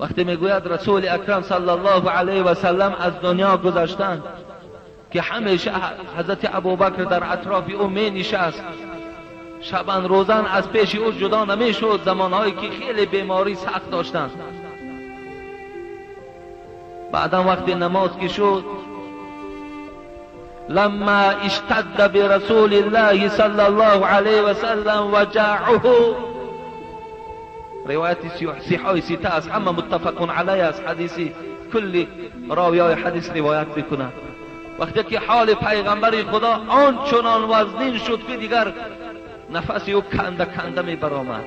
وقتی میگوید رسول اکرم صلی الله علیه و سلم از دنیا گذشتند که همیشه حضرت ابوبکر در اطراف او می نشست، شبان روزان از پیش او جدا نمی شد، زمانهایی که خیلی بیماری سخت داشتند. بعدا وقتی نماز که شد، لما اشتد برسول الله صلی الله علیه و سلم وجعه، روایت صحیح سته است، همه متفق علیه است، حدیثی کلی راویای حدیث روایت میکنند. وقتی که حال پیغمبر خدا آنچنان وزنین شد که دیگر نفس او کنده کنده می برآمد.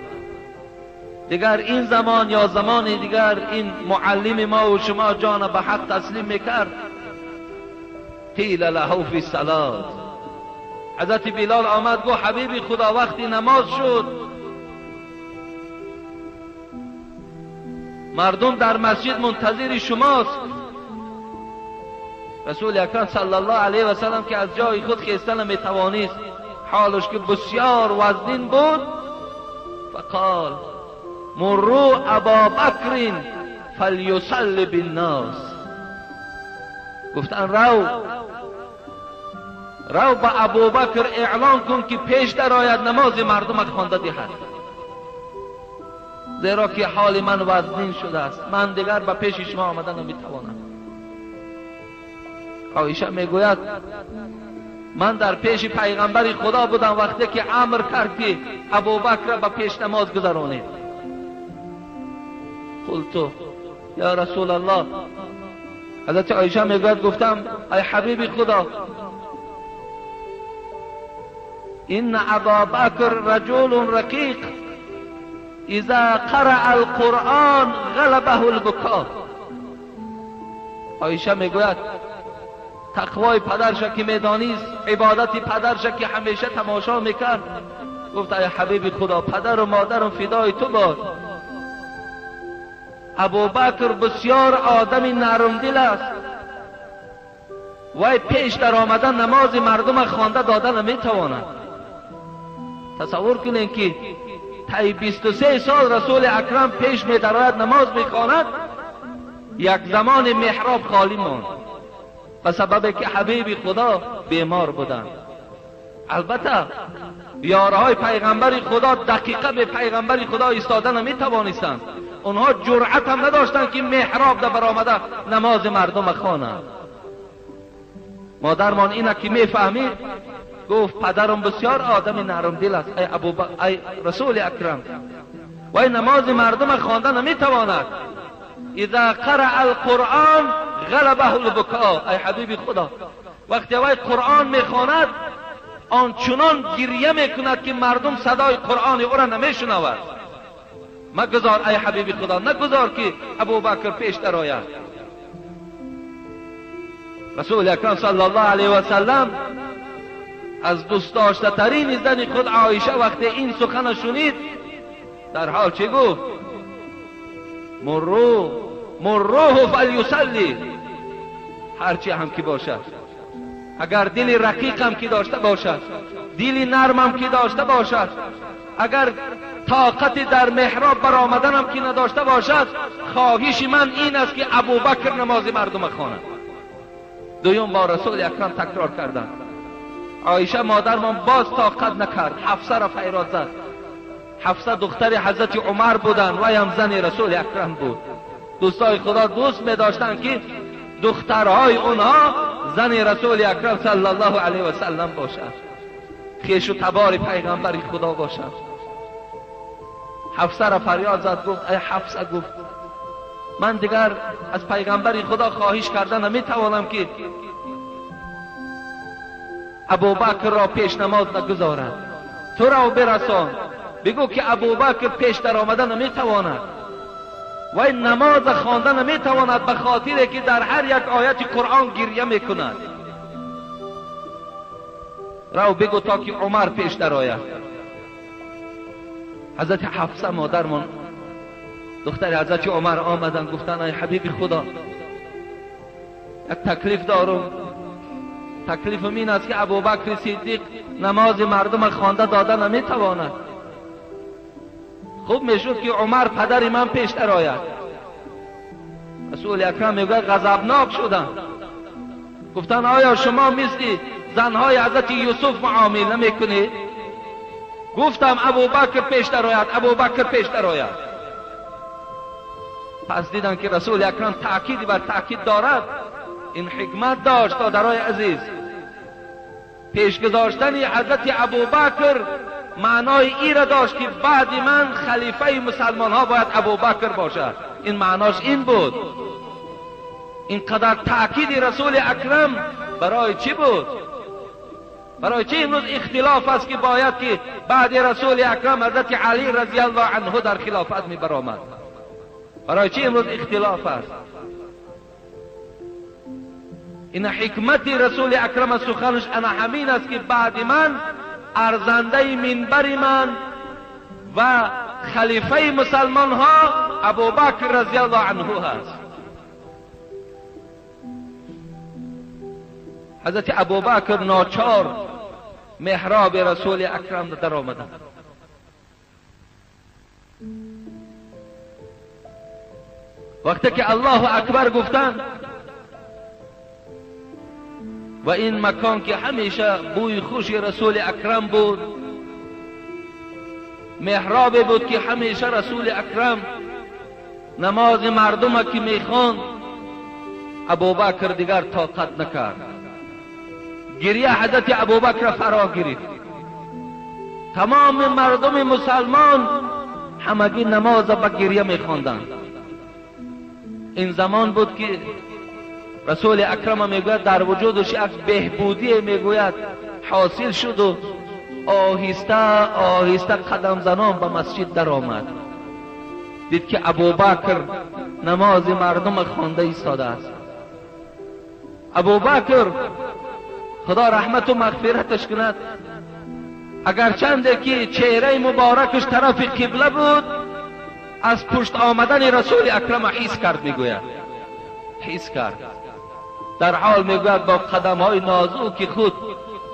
دیگر این زمان یا زمان دیگر این معلم ما و شما جان به حق تسلیم میکرد. قیل له فی الصلاة، حضرت بلال آمد گفت حبیب خدا وقتی نماز شد مردم در مسجد منتظر شماست. رسول اکرم صلی الله علیه و سلم که از جای خود خیسته نمیتوانست، حالش که بسیار وزنین بود، فقال مروا ابا بکر فلیصلی بالناس، گفتن رو به ابوبکر اعلان کن که پیش درآید نماز مردم خوانده دهد، زیرا که حال من وزنین شده است، من دیگر به پیش شما آمدن نمیتوانم. عایشه میگوید من در پیش پیغمبر خدا بودم وقتی که امر کرد که ابوبکر را به پیش نماز گذرانید. قلت یا رسول الله، حضرت عایشه میگوید گفتم ای حبیب خدا، ان ابا بکر رجل رقیق اذا قرأ القرآن غلبه البکاء. عایشه میگوید تقوای پدرش که میدانیست، عبادت پدرش که همیشه تماشا میکرد، گفت ای حبیب خدا پدر و مادرم فدای تو باد، ابوبکر بسیار آدم نرم دل است، وی پیش در آمدن نماز مردم خوانده داده نمیتواند. تصور کنین که طی 23 سال رسول اکرم پیش میدراید نماز میخواند، یک زمان محراب خالی ماند به سبب که حبیب خدا بیمار بودند. البته یارهای پیغمبر خدا دقیقه به پیغمبر خدا ایستاده نمیتوانستند، اونها جرأت هم نداشتند که محراب در برآمده نماز مردم خوانند. مادرمان اینه که میفهمید، گفت پدرم بسیار آدم نرم دل است، ای رسول اکرم، و نماز مردم خوانده نمیتواند. اذا قرأ القرآن غلبه البکاء، ای حبیب خدا وقتی وی قرآن میخواند آنچنان گریه میکند که مردم صدای قرآن او را نمیشنود. مگذار ای حبیب خدا، نگذار که ابوبکر پیش درآید. رسول اکرم صلی الله علیه و سلم از دوست داشته ترین زن خود عایشه وقتی این سخن شنید در حال چه گفت؟ مروه فلیصلی، هرچی هم که باشد، اگر دل رقیق هم که داشته باشد، دل نرم هم که داشته باشد، اگر طاقت در محراب برآمدن هم که نداشته باشد، خواهش من این است که ابوبکر نماز مردم خواند. دویم بار رسول اکرم تکرار کردند. عایشه مادرمان باز طاقت نکرد، حفصه را فریاد زد. حفصه دختر حضرت عمر بودند و هم زن رسول اکرم بود. دوستای خدا دوست می داشتند که دخترهای اونها زن رسول اکرم صلی الله علیه و سلم باشد، خویش و تبار پیغمبر خدا باشد. حفصه را فریاد زد، گفت ای حفصه، گفت من دیگر از پیغمبر خدا خواهش کرده نمیتوانم که ابوبکر را پیش نماز نگذارد، تو را برسان بگو که ابوبکر پیش در آمده نمیتواند و این نماز خوانده نمیتواند، به خاطر که در هر یک آیت قرآن گریه میکند. رو بگو تا که عمر پیش در آید. حضرت حفصه مادرمان دختر حضرت عمر آمدن، گفتن ای حبیب خدا یک تکلیف دارم، تکلیفم این است که ابوبکر صدیق نماز مردم خوانده داده نمیتواند. خوب میشد که عمر پدر من پیشتر آید. رسول اکرم میگوید غضبناک شدم. گفتن آیا شما مثل زنهای حضرت یوسف معامله میکنید؟ گفتم ابوبکر پیشتر آید، ابوبکر پیشتر آید. پس دیدن که رسول اکرم تأکید بر تأکید دارد. این حکمت داشت دادرای عزیز. پیش گذاشتن حضرت ابوبکر معنای ای را داشت که بعد من خلیفه مسلمان ها باید ابوبکر باشد. این معناش این بود. اینقدر تأکید رسول اکرم برای چی بود؟ برای چی امروز اختلاف است که باید که بعد رسول اکرم حضرت علی رضی الله عنه در خلافت می برآمد؟ برای چی امروز اختلاف است؟ این حکمت رسول اکرم سخنش انا همین است که بعد من ارزنده منبر من و خلیفه مسلمان ها ابوبکر رضی الله عنه هست. حضرت ابوبکر ناچار محراب رسول اکرم در آمدند. وقتی که الله اکبر گفتند و این مکان که همیشه بوی خوش رسول اکرم بود، محراب بود که همیشه رسول اکرم نماز مردم که میخواند، ابوبکر دیگر طاقت نکرد. گریه حضرت ابوبکر فرا گرفت. تمام مردم مسلمان همگی نماز با گریه میخواندند. این زمان بود که رسول اکرم میگوید در وجودش یک بهبودی میگوید حاصل شد و آهسته آهسته قدم زنان به مسجد در آمد. دید که ابوبکر نماز مردم خوانده ایستاده است. ابوبکر خدا رحمت و مغفرتش کند، اگرچند که چهره مبارکش طرف قبله بود، از پشت آمدن رسول اکرم حس کرد. میگوید حس کرد. در حال میگوید با قدم های نازک خود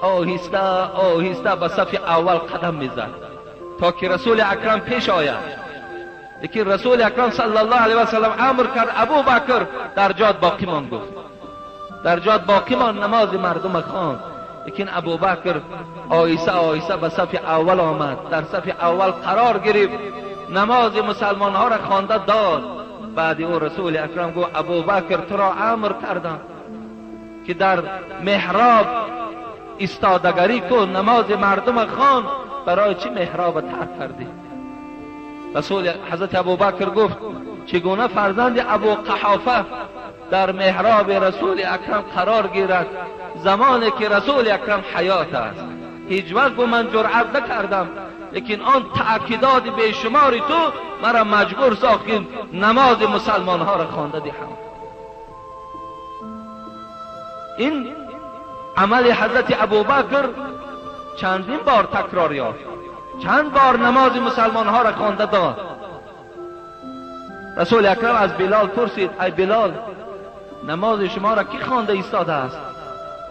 آهسته آهسته به صف اول قدم میزد تا که رسول اکرم پیش آید. لیکن رسول اکرم صلی الله علیه و سلم امر کرد ابوبکر در جاد باقی مان. گفت در جاد باقی مان، نماز مردم خواند. لیکن ابوبکر آهسته آهسته به صف اول آمد، در صف اول قرار گرفت، نماز مسلمان ها را خوانده داد. بعد او رسول اکرم گفت ابوبکر تو را امر کردم که در محراب ایستادگری کن، نماز مردم خوان، برای چی محراب ترک کردی؟ رسول حضرت ابوبکر گفت چگونه فرزند ابو قحافه در محراب رسول اکرم قرار گیرد زمانی که رسول اکرم حیات است؟ هیچ وقت من جرأت نکردم، لیکن آن تأکیدات بیشمار تو مرا مجبور ساخت که نماز مسلمان ها را خوانده دهم. این عمل حضرت ابوبکر چندین بار تکرار یافت، چند بار نماز مسلمان ها را خوانده داد. رسول اکرم از بلال پرسید ای بلال، نماز شما را کی خوانده ایستاده است؟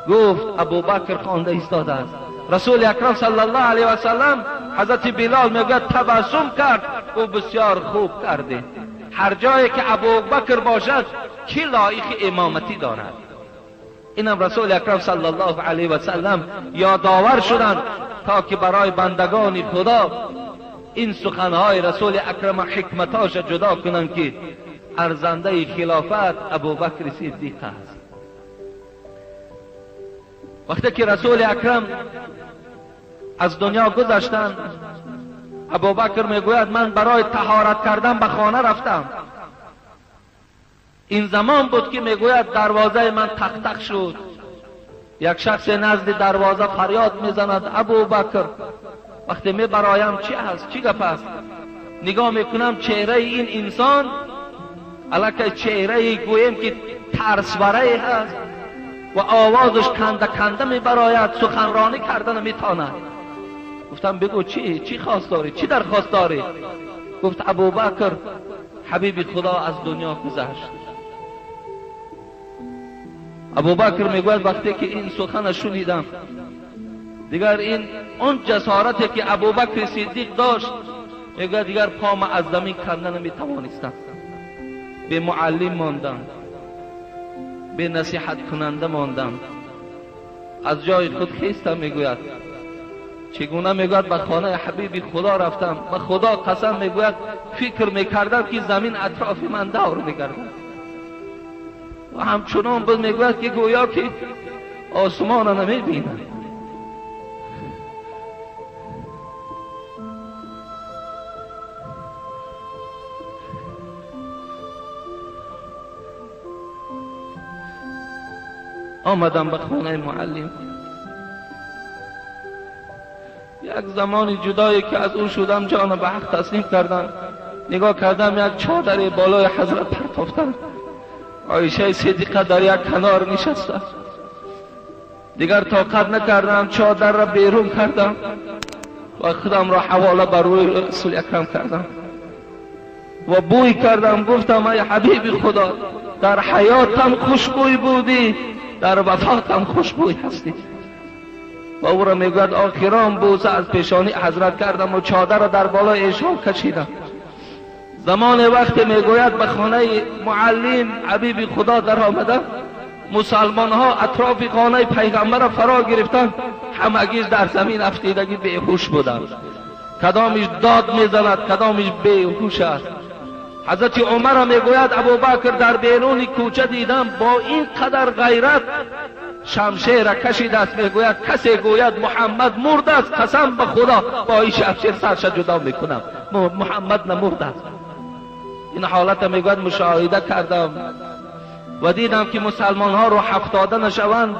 گفت ابوبکر خوانده ایستاده است. رسول اکرم صلی الله علیه و سلم حضرت بلال میگوید تبسم کرد، گفت بسیار خوب کرده. هر جایی که ابوبکر باشد کی لایق امامتی دارد؟ اینم رسول اکرم صلی الله علیه و سلم یادآور شدند تا که برای بندگان خدا این سخنهای رسول اکرم حکمتاش جدا کنند که ارزنده خلافت ابوبکر صدیق است. وقتی که رسول اکرم از دنیا گذشتند، ابوبکر میگوید من برای طهارت کردن به خانه رفتم. این زمان بود که میگوید دروازه من تق تق شد. یک شخص نزد دروازه فریاد میزند ابوبکر. وقتی می برایم چی هست، چی گپ است، نگاه میکنم چهره این انسان الکه چهره گویم که ترسوره هست و آوازش کنده کنده می براید، سخنرانی کردن میتاند. گفتم بگو چی خواست داری، چی درخواست داری؟ گفت ابوبکر حبیب خدا از دنیا گذشت. ابوبکر میگوید وقتی که این سخن شنیدم دیگر این اون جسارتی که ابوبکر صدیق داشت میگوید دیگر پام از زمین کنده نمیتوانستم، به معلم ماندم، به نصیحت کننده ماندم، از جای خود خیستم. میگوید چگونه؟ میگوید به خانه حبیب خدا رفتم، به خدا قسم میگوید فکر میکردم که زمین اطراف من دور میگردد و همچنان بود. میگوید که گویا که آسمان را نمیبینم. آمدم به خانه معلم. یک زمانی جدایی که از او شدم جان به حق تسلیم کردم. نگاه کردم یک چادر بالای حضرت پرتافتن، عایشه صدیقه در یک کنار نشسته. دیگر طاقت نکردم، چادر را بیرون کردم و خودم را حواله بر روی رسول اکرم کردم و بوی کردم. گفتم ای حبیب خدا، در حیاتم خوشبوی بودی، در وفاتم خوشبوی هستی. و او را میگوید آخران بوسه از پیشانی حضرت کردم و چادر را در بالای ایشان کشیدم. زمان وقت میگوید به خانه معلم حبیب خدا در آمدم، مسلمان ها اطراف خانه پیغمبر را فرا گرفتن، همگیش در زمین افتیدگی بیهوش بودند. کدامش داد میزند، کدامش بیهوش است. حضرت عمر میگوید ابوبکر در بیرون کوچه دیدم با این قدر غیرت شمشیر را کشید است. میگوید کسی گوید محمد مرد است، قسم به خدا با این شمشیر سرش جدا میکنم، محمد نمرد است. این حالت میگوید مشاهده کردم و دیدم که مسلمان ها رو هفتاده نشوند،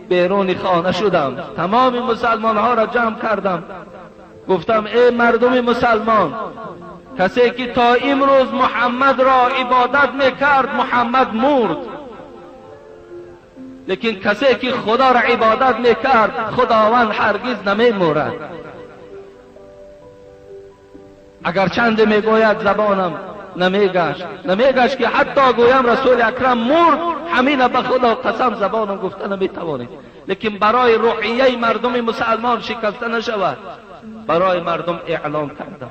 بیرون خانه شدم. تمام مسلمان ها را جمع کردم، گفتم ای مردم مسلمان، کسی که تا امروز محمد را عبادت میکرد محمد مرد، لیکن کسی که خدا را عبادت میکرد خداوند هرگز نمیمورد. اگر چند میگوید زبانم نمیگشت که حتی گویم رسول اکرم مرد، همین به خدا قسم زبانم گفته نمیتوانید. لیکن برای روحیه مردم مسلمان شکسته نشود، برای مردم اعلام کردم.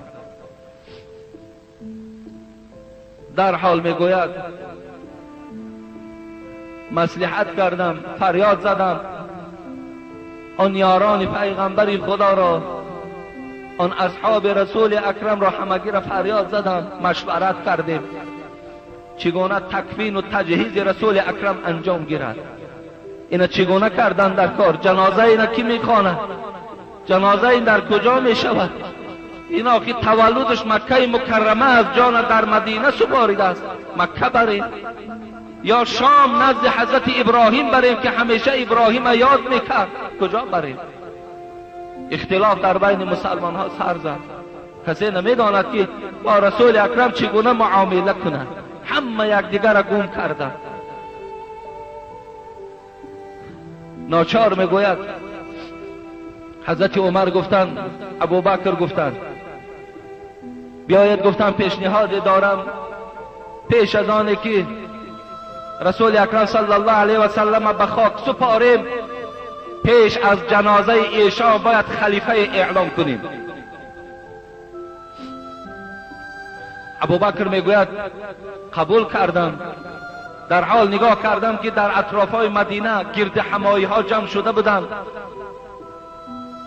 در حال میگوید مصلحت کردم، فریاد زدم آن یاران پیغمبر خدا را، آن اصحاب رسول اکرم را همگی را فریاد زدم، مشورت کردیم چگونه تکفین و تجهیز رسول اکرم انجام گیرد. اینا چگونه کردن در کار؟ جنازه اینا کی میخواند؟ جنازه این در کجا میشود؟ اینا که تولدش مکه مکرمه است، جان در مدینه سپاریده است، مکه بریم یا شام نزد حضرت ابراهیم بریم که همیشه ابراهیم یاد میکرد، کجا بریم؟ اختلاف در بین مسلمان ها سر زد. کسی نمیداند که با رسول اکرم چگونه معامله کند، همه یکدیگر را گم کردند. ناچار میگوید حضرت عمر گفتند، ابوبکر گفتند بیاید، گفتم پیشنهاد دارم، پیش از آن که رسول اکرم صلی الله علیه و سلم به خاک سپاریم، پیش از جنازه ایشان باید خلیفه اعلام کنیم. ابوبکر میگوید قبول کردم. در حال نگاه کردم که در اطرافهای مدینه گرد همایی ها جمع شده بودند،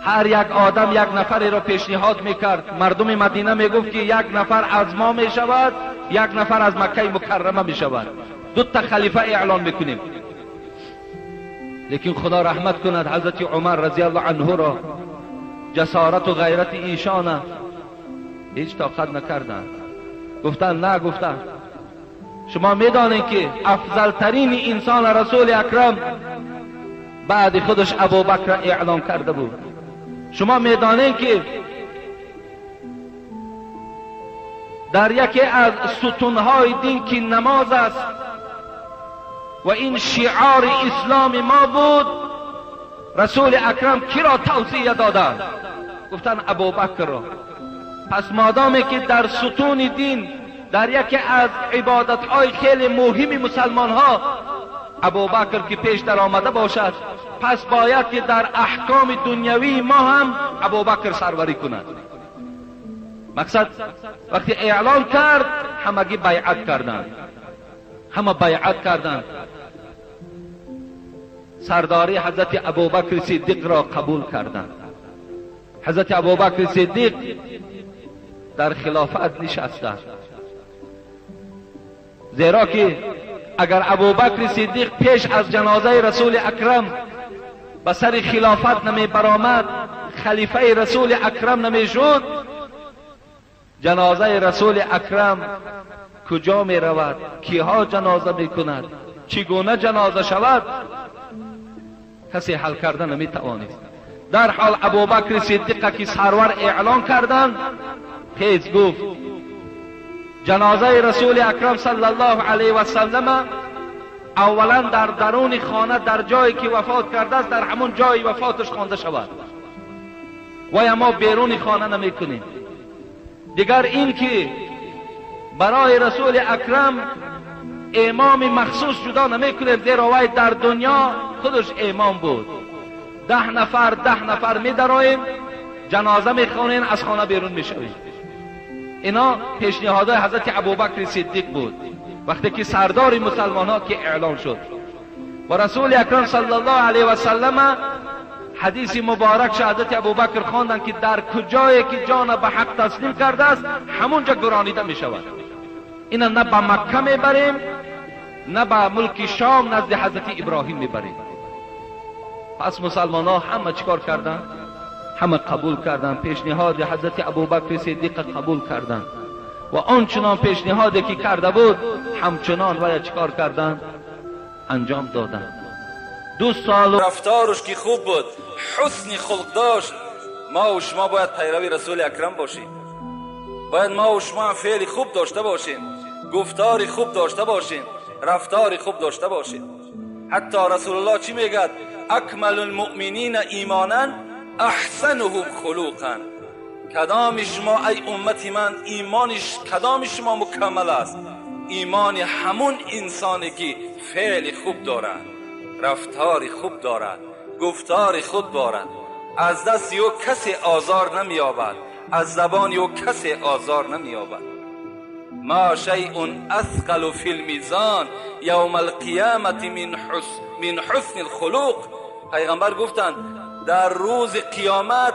هر یک آدم یک نفری را پیشنهاد میکرد. مردم مدینه میگفت که یک نفر از ما میشود، یک نفر از مکه مکرمه میشود، دو تا خلیفه اعلان میکنیم. لیکن خدا رحمت کند حضرت عمر رضی الله عنه را، جسارت و غیرت ایشان هیچ طاقت نکردند. گفتند نه، گفتند شما میدانید که افضل ترین انسان رسول اکرم بعد خودش ابوبکر اعلام کرده بود. شما میدانید که در یکی از ستونهای دین که نماز است و این شعار اسلام ما بود، رسول اکرم کی را توصیه دادند؟ گفتن ابوبکر را. پس مادامی که در ستون دین، در یکی از عبادتهای خیلی مهم مسلمان ها ابوبکر که پیش در آمده باشد، پس باید که در احکام دنیوی ما هم ابوبکر سروری کند. Мақсад вақте эълон кард, ҳамагӣ байъат карданд, ҳама байъат карданд. Сардорӣ ҳазрати Абубакр Сиддиқро қабул карданд. Ҳазрати Абубакр Сиддиқ дар хилофат нишастанд, зеро ки агар Абубакр Сиддиқ пеш аз ҷанозаи Расули Акрам ба сари хилофат намебаромад, халифаи Расули Акрам намешуд, ҷанозаи Расули Акрам куҷо меравад, киҳо ҷаноза мекунад, чӣ гуна ҷаноза шавад, касе ҳал карда наметавонист. Дар ҳол Абубакр Сиддиқа ки сарвар эълон карданд, тез гуфт ҷанозаи Расули Акрам саллаллоҳу алайҳи васаллам аввалан дар даруни хона, дар ҷое ки вафот кардааст, дар ҳамон ҷои вафоташ хонда шавад. Вая мо беруни хона намекунем. Дигар ин ки барои Расули Акрам имоми махсус ҷудо намекунем, зеро вай дар дунё худаш имом буд. 10 нафар 10 нафар медароем, ҷаноза мехонем, аз хона берун мешавем. Ино пешниҳодҳои ҳазрати Абубакри Сиддиқ буд, вақте ки сардори мусалмонҳо ки эълон шуд. Ва Расули Акрам саллаллоҳу алайҳи васаллама ҳадиси муборакша ҳазрати Абубакр хонданд, ки дар куҷое ки ҷона ба ҳақ таслим кардааст, ҳамунҷа гуронида мешавад. Ина на ба Макка мебарем, на ба мулки Шом, назди ҳазрати Иброҳим мебарем. Пас мусалмонҳо ҳама чӣ кор карданд? Ҳама қабул карданд, пешниҳоди ҳазрати Абубакри Сиддиқа қабул карданд ва ончунон пешниҳоде ки карда буд, ҳамчунон вая чӣ кор карданд? Анҷом доданд. 2 сол рафтораш ки хуб буд, ҳусни хулқ дошт. Мо ва шумо бояд пайрави Расули Акрам бошем. Бояд мо ва шумо ҳам феъли хуб дошта бошем, гуфтори хуб дошта бошем, рафтори хуб дошта бошем. Ҳатто Расулуллоҳ чӣ мегӯяд? أكمل المؤمنين إيمانا أحسنهم خلقا. Кадоми шумо, ай уммати ман, имониш кадоми шумо мукаммал аст? Имони ҳамун инсоне ки феъли хуб дорад, рафтори хуб дорад, гуфтори хуб дорад, аз дасти ӯ касе озор намеёбад, аз забони ӯ касе озор намеёбад. ما شيء أثقل في الميزان يوم القيامة من حسن الخلق. پیغمبر گفتند در روز قیامت،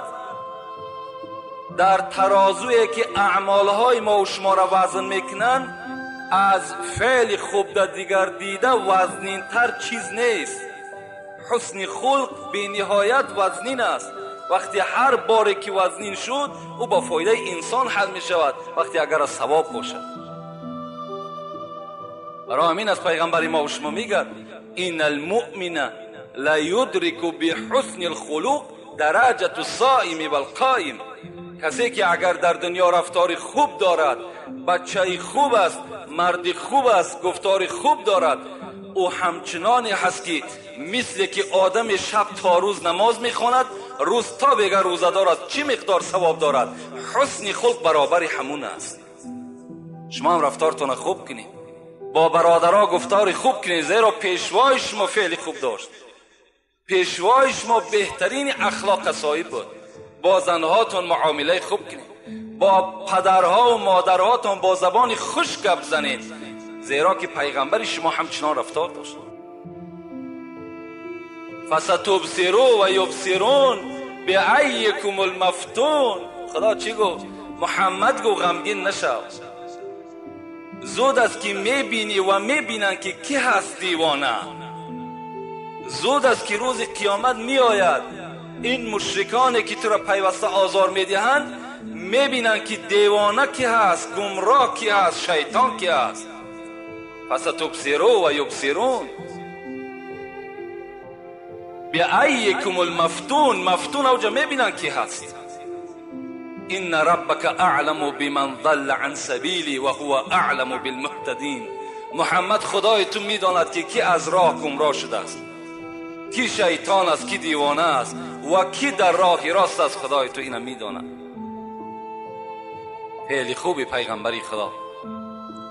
در ترازویی که اعمالهای ما و شما را وزن میکنند، از فعل خوب در دیگر دیده وزنینتر چیز نیست. حسن خلق بی وزنین است. وقتی هر باری که وزنین شد، او با فایده انسان حل می شود، وقتی اگر از ثواب باشد. برای همین از پیغمبر ما و شما میگد إن المؤمن ليدرك بحسن الخلق درجة الصائم والقائم. کسی که اگر در دنیا رفتار خوب دارد، بچه خوب است، مرد خوب است، گفتار خوب دارد، او همچنانی هست که مثل که آدم شب تا روز نماز میخواند، روز تا بگه روزه دارد، چی مقدار ثواب دارد. حسن خلق برابر همون است. شما هم رفتارتون خوب کنید، با برادرها گفتار خوب کنید، زیرا پیشوای شما فعل خوب داشت، پیشوای شما بهترین اخلاق صاحب بود. با زنهاتون معامله خوب کنید، با پدرها و مادرهاتون با زبان خوش گپ زنید، زیرا که پیغمبر شما همچنان رفتار داشت. فستبصر و یبصرون بعیکم المفتون. خدا چی گفت؟ محمد گفت غمگین نشو، زود است که میبینی و میبینن که کی هست دیوانه. زود است که روز قیامت میآید، این مشرکانی که تو را پیوسته آزار میدهند میبینند که دیوانه کی هست، گمراه کی هست، شیطان کی هست. فستبصر و یبصرون بعیکم المفتون. مفتون اوجا میبینن کی هست. إن ربك أعلم بمن ضل عن سبيله وهو أعلم بالمهتدين. محمد، خدای تو میداند که کی از راه گمراه شده است، کی شیطان است، کی دیوانه است و کی در راه راست است. خدای تو اینو میداند. خیلی خوبی پیغمبری خدا.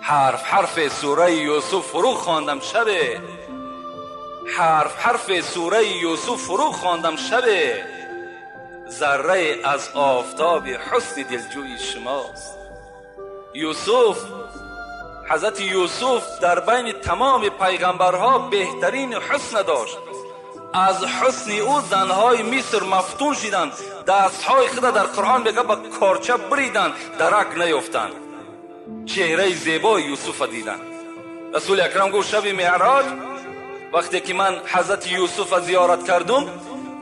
حرف حرف سوره یوسف فرو خواندم شبه، حرف حرف سوره یوسف فرو خواندم شبه، ذره از آفتاب حسن دلجوی شماست. یوسف، حضرت یوسف در بین تمام پیغمبرها بهترین حسن داشت. از حسن او زنهای مصر مفتون شدند، دستهای خود در قرآن میگه با کارچه بریدند، درک نیفتند. چهره زیبای یوسف دیدند. رسول اکرم گفت شب معراج وقتی که من حضرت یوسف زیارت کردم،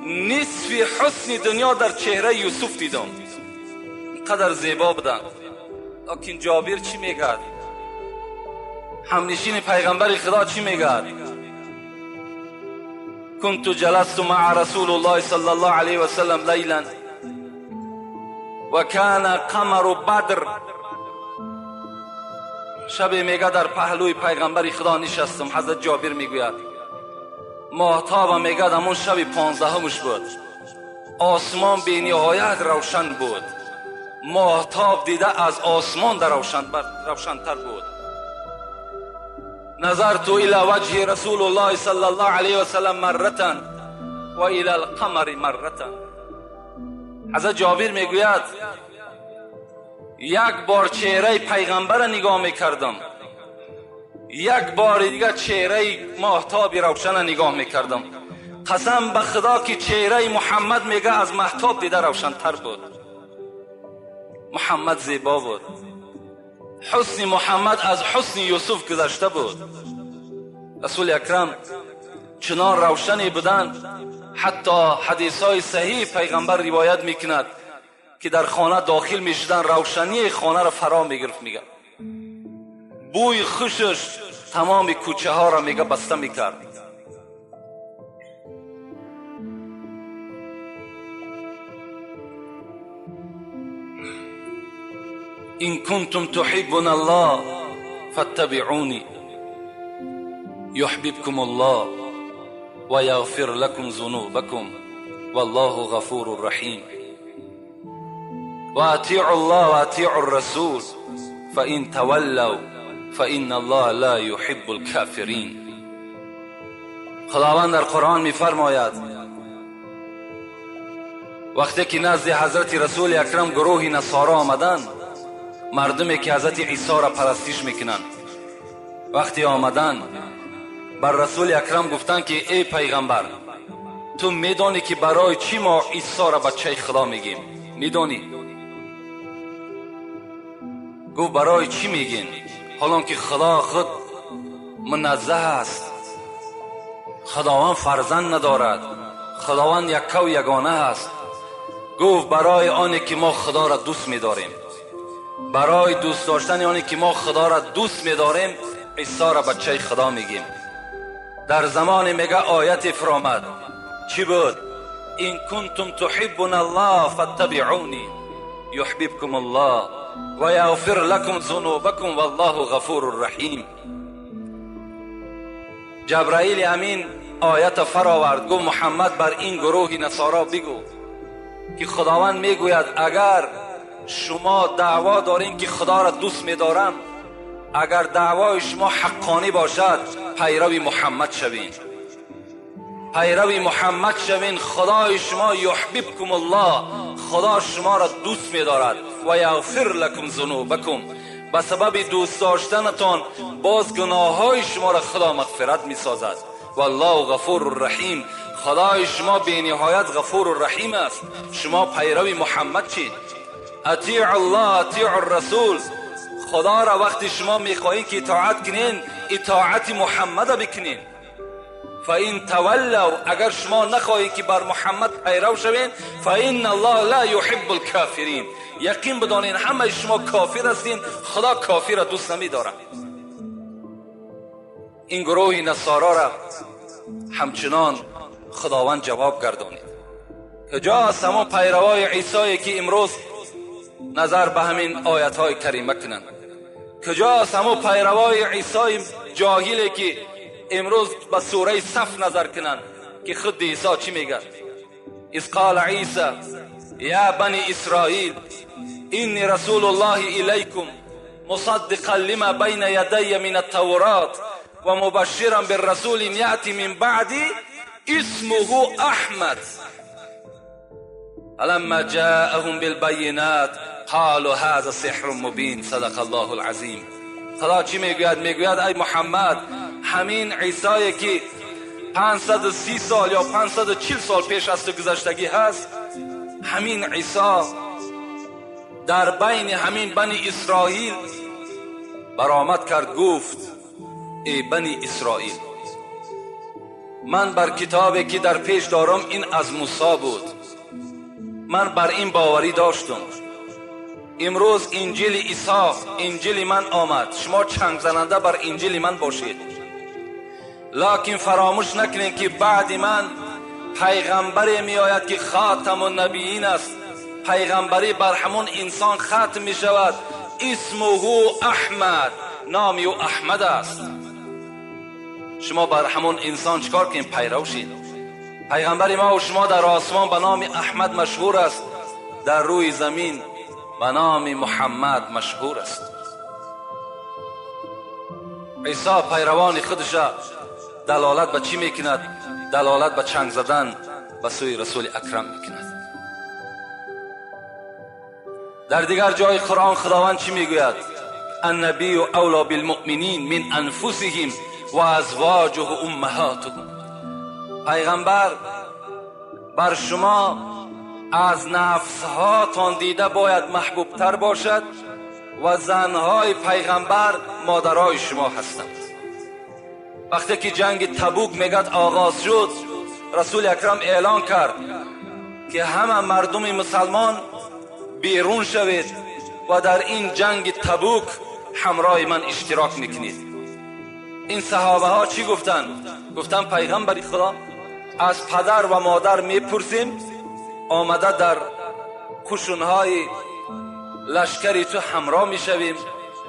نصف حسن دنیا در چهره یوسف دیدم، اینقدر زیبا بودند. لیکن جابر چی میگه؟ همنشین پیغمبر خدا چی میگه؟ كنت جلست مع رسول الله صلى الله عليه وسلم ليلا وكان قمر بدر. شب میگه در پهلوی پیغمبر خدا نشستم. حضرت جابر میگوید ماهتاب میگه همون شب 15 بود، آسمان به نهایت روشن بود، ماهتاب دیده از آسمان در روشنتر بود. نظرت الى وجه رسول الله صلى الله عليه وسلم مرة و الى القمر مرة. حضرت جابر میگوید یک بار چهره پیغمبر نگاه میکردم، یک بار دیگه چهره ماهتاب روشن نگاه میکردم. قسم به خدا که چهره محمد میگه از ماهتاب دیده روشنتر بود. محمد زیبا بود، حسن محمد از حسن یوسف گذشته بود. رسول اکرم چنان روشنی بودند، حتی حدیث های صحیح پیغمبر روایت میکند که در خانه داخل میشدن، روشنی خانه را فرا میگرفت. میگه بوی خوشش تمام کوچه ها را میگه بسته میکرد. إن كنتم تحبون الله فاتبعوني يحببكم الله ويغفر لكم ذنوبكم والله غفور رحيم. وأطيعوا الله وأطيعوا الرسول فإن تولوا فإن الله لا يحب الكافرين. خداوند در قرآن می‌فرماید وقتی که نزد حضرت رسول اکرم گروه نصارا آمدند، مردمی که حضرت عیسی را پرستش میکنند، وقتی آمدند بر رسول اکرم گفتند که ای پیغمبر، تو میدانی که برای چی ما عیسی را بچه خدا میگیم؟ میدانی؟ گفت برای چی میگین؟ حالا که خدا خود منزه است، خداوند فرزند ندارد، خداوند یکه و یگانه است. گفت برای آنی که ما خدا را دوست میداریم، برای دوست داشتن آنی که ما خدا را دوست میداریم عیسی را بچه خدا میگیم. در زمان میگه آیت فرامد، چی بود؟ این کنتم تحبون الله فاتبعونی یحببکم الله و یغفر لکم ذنوبکم والله غفور رحیم. جبرائیل امین آیت فراورد، گفت محمد بر این گروه نصارا بگو که خداوند میگوید اگر شما دعوا دارین که خدا را دوست میدارم، اگر دعوای شما حقانی باشد پیرو محمد شوین، پیرو محمد شوین، خدای شما یحببکم الله، خدا شما را دوست میدارد و یغفر لکم ذنوبکم، به سبب دوست داشتنتان باز گناههای شما را خدا مغفرت میسازد. والله غفور رحیم، خدای شما بی نهایت غفور رحیم است. شما پیرو محمد چید. اطیع الله اطیع الرسول، خدا را وقتی شما میخواهید که اطاعت کنین، اطاعت محمد بکنین. فإن تولوا، اگر شما نخواهید که بر محمد پیرو شوین، فإن الله لا يحب الكافرین، یقین بدانین همه شما کافر هستین، خدا کافر را دوست نمیدارد. این گروه نصارا را همچنان خداوند جواب گردانید. کجاست همان پیروای عیسی که امروز نظر به همین آیت های کریمه کنند؟ کجاست همون پیروای عیسی جاهلی که امروز به سوره صف نظر کنند که خود عیسی چی میگه؟ اذ قال عیسی یا بنی اسرائیل انی رسول الله الیکم مصدقا لما بین یدی من التورات و مبشرا بالرسول یأتی من بعدی اسمه احمد. فلما جاءهم بالبینات قالوا هذا سحر مبین. صدق الله العظیم. خدا چی میگوید؟ میگوید ای محمد، همین عیسی که 530 سال یا 540 سال پیش از تو گذشتگی هست، همین عیسی در بین همین بنی اسرائیل برآمد کرد، گفت ای بنی اسرائیل، من بر کتابی که در پیش دارم این از موسی بود، من بر این باوری داشتم. امروز انجیل عیسی، انجیل من آمد، شما چنگ زننده بر انجیل من باشید، لکن فراموش نکنید که بعد من پیغمبری می آید که خاتم النبیین است. پیغمبری بر همون انسان ختم می شود. اسمه احمد، نام او احمد است. شما بر همون انسان چکار کنید؟ پیرو شید. پیغمبر ما و شما در آسمان به نام احمد مشهور است، در روی زمین به نام محمد مشهور است. عیسی پیروان خودش دلالت به چی میکند؟ دلالت به چنگ زدن به سوی رسول اکرم میکند. در دیگر جای قرآن خداوند چی میگوید؟ النبی اولا بالمؤمنین من انفسهم و ازواجه امهاتهم. پیغمبر بر شما از نفسهاتان دیده باید محبوبتر باشد و زنهای پیغمبر مادرای شما هستند. وقتی که جنگ تبوک میگد آغاز شد، رسول اکرم اعلان کرد که همه مردم مسلمان بیرون شوید و در این جنگ تبوک همراه من اشتراک میکنید. این صحابه ها چی گفتن؟ گفتن پیغمبر خدا، از پدر و مادر میپرسیم، آمده در قشونهای لشکری تو همراه میشویم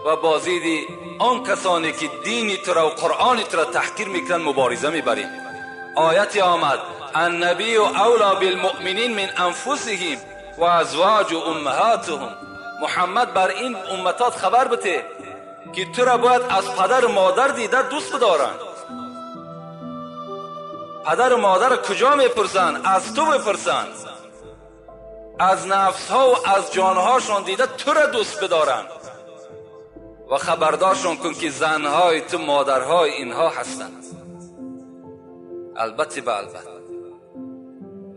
و بازید آن کسانی که دین تو را و قرآن تو را تحقیر میکنن مبارزه میبریم. آیت آمد النبی اولا بالمؤمنین من انفسهم و ازواج امهاتهم. محمد بر این امتات خبر بده که تو را باید از پدر و مادر دیده دوست بدارند. پدر و مادر کجا میپرسند؟ از تو بپرسند. از نفس ها و از جانهاشان دیده تو را دوست بدارند و خبردارشان کن که زنهای تو مادرهای اینها هستند. البته به البته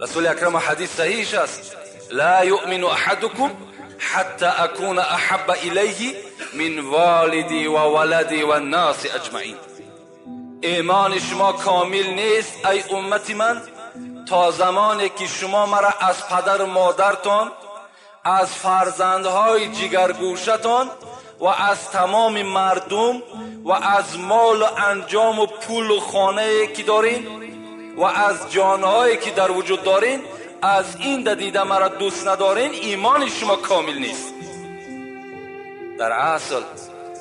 رسول اکرم حدیث صحیح است، لا یؤمن احدکم حتی اکون احب الیه من والدی و ولدی و الناس اجمعین. ایمان شما کامل نیست ای امت من تا زمانی که شما مرا از پدر و مادرتان، از فرزندهای جگرگوشتان و از تمام مردم و از مال و انجام و پول و خانه که دارین و از جانهایی که در وجود دارین، از این دیده مرا دوست ندارین، ایمان شما کامل نیست. در اصل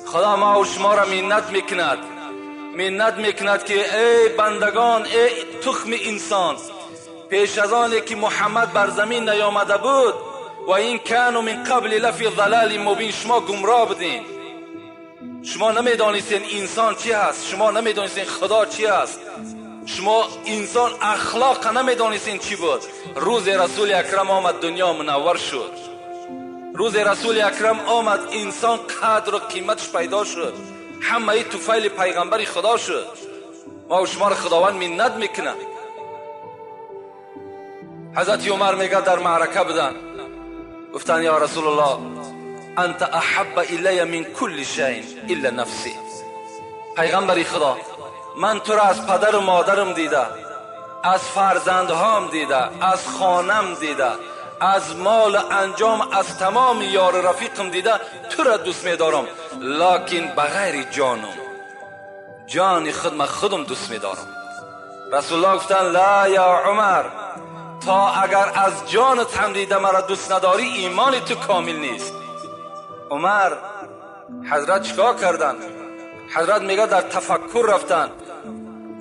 خدا ما و شما را منت میکند، منت میکند که ای بندگان، ای تخم انسان، پیش از آن که محمد بر زمین نیامده بود و این کانوا من قبل لفی ضلال مبین، شما گمراه بودین، شما نمیدانستین انسان چی هست، شما نمیدانستین خدا چی هست، شما انسان اخلاق نمیدانستین چی بود. روز رسول اکرم آمد، دنیا منور شد. روز رسول اکرم آمد، انسان قدر و قیمتش پیدا شد، همه طفیل پیغمبر خدا شد. ما و شما را خداوند منت میکنه. حضرت عمر میگه در معرکه بودن، گفتن یا رسول الله انت احب الی من کل شیء الا نفسی. پیغمبر خدا، من تو را از پدر و مادرم دیده، از فرزندهام دیده، از خانم دیده، از مال انجام، از تمام یار رفیقم دیده، تو را دوست میدارم، لکن بغیر جانم، جان خود من خودم دوست میدارم. رسول الله گفتن لا یا عمر، تا اگر از جانت هم دیده مرا دوست نداری ایمان تو کامل نیست. عمر حضرت چیکار کردن؟ حضرت میگه در تفکر رفتن،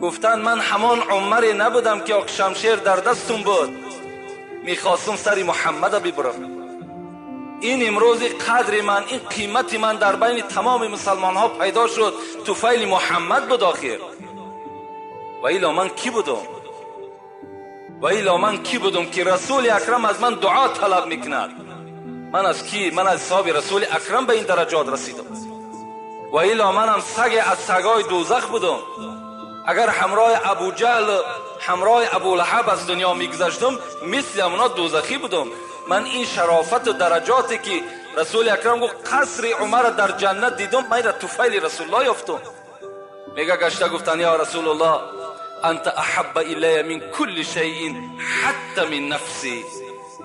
گفتن من همان عمری نبودم که شمشیر در دستم بود، میخواستم سر محمد ببرم. این امروز قدر من، این قیمت من در بین تمام مسلمان ها پیدا شد، طفیل محمد بود آخر، و ایلا من کی بودم؟ و الا من کی بودم که رسول اکرم از من دعا طلب میکند؟ من از کی؟ من از حساب رسول اکرم به این درجات رسیدم. و الا منم سگ از سگای دوزخ بودم. اگر همراه ابو جهل، همراه ابو لهب از دنیا میگذشتم، مثل اونا دوزخی بودم. من این شرافت و درجاتی که رسول اکرم گفت قصر عمر در جنت دیدم، من را طفیل رسول الله یافتم. میگه گشته گفتن یا رسول الله انت احب الی من کل شیء حتی من نفسی.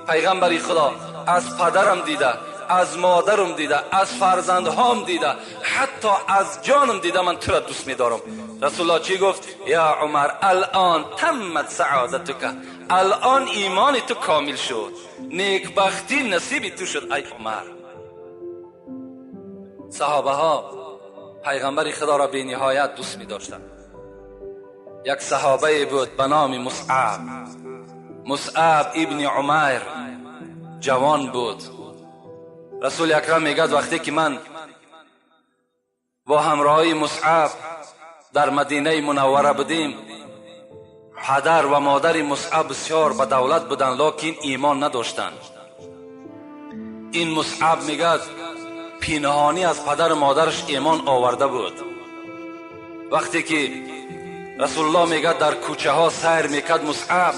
پیغمبر خدا از پدرم دیده، از مادرم دیده، از فرزندهام دیده، حتی از جانم دیده، من تو را دوست میدارم. رسول الله چی گفت؟ یا عمر الان تمت سعادتک، الان ایمان تو کامل شد، نیکبختی نصیب تو شد ای عمر. صحابه ها پیغمبر خدا را به نهایت دوست می داشتند. یک صحابه بود به نام مصعب، مصعب ابن عمیر، جوان بود. رسول اکرم میگد وقتی که من با همراهی مصعب در مدینه منوره بودیم، پدر و مادر مصعب بسیار به دولت بودند، لکن ایمان نداشتند. این مصعب میگد پینهانی از پدر و مادرش ایمان آورده بود. وقتی که رسول الله میگد در کوچه ها سیر میکرد، مصعب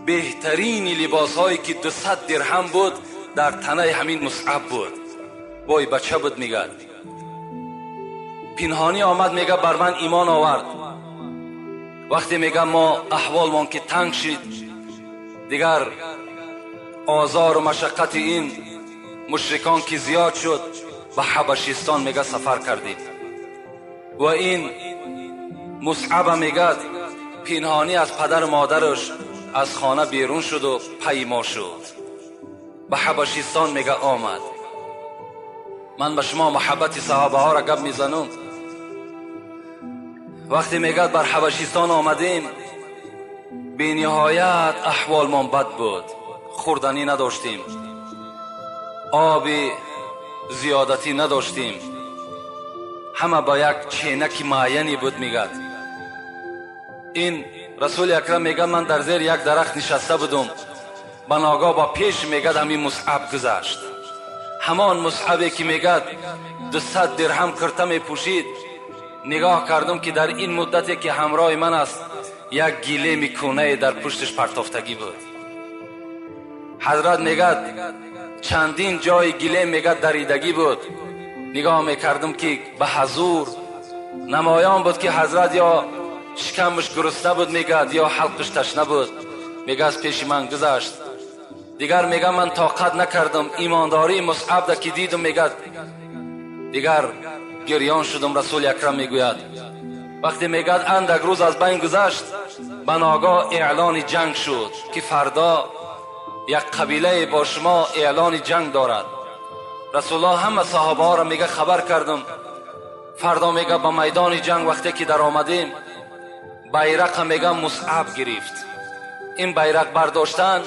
بهترین لباس هایی که 200 درهم بود در تنه همین مصعب بود. بای بچه بود. میگد پینهانی آمد، میگه بر من ایمان آورد. وقتی میگه ما احوالمان که تنگ شد، دیگر آزار و مشقت این مشرکان که زیاد شد، به حبشستان میگه سفر کردیم. و این مصعب میگه پینهانی از پدر و مادرش از خانه بیرون شد و پیما شد، به حبشستان میگه آمد. من به شما محبت صحابه ها را گپ میزنم. وقتی میگه بر حبشستان آمدیم، بی نهایت احوالمان بد بود، خوردنی نداشتیم، آب زیادتی نداشتیم، همه با یک چینک معینی بود. میگه این رسول اکرم میگه من در زیر یک درخت نشسته بودم، به ناگاه با پیش میگه همین مصعب گذشت. همان مصعبی که میگه 200 درهم کرته میپوشید. نگاه کردم که در این مدتی که همراه من است، یک گیله میکونه در پشتش پرتافتگی بود. حضرت میگه چندین جای گیله میگه دریدگی بود. نگاه میکردم که به حضور نمایان بود که حضرت یا شکمش گرسنه بود میگه، یا حلقش تشنه بود. میگه از پیش من گذشت. دیگر میگه من طاقت نکردم، ایمانداری مصعب ده که دیدم، میگه دیگر گریان شدم. رسول اکرم میگوید وقتی میگه اندک روز از بین گذشت، به ناگاه اعلان جنگ شد که فردا یک قبیله با شما اعلان جنگ دارد. رسول الله همه صحابه ها را میگه خبر کردم، فردا میگه به میدان جنگ وقتی که در آمدیم، بیرق میگه مصعب گرفت. این بیرق برداشتن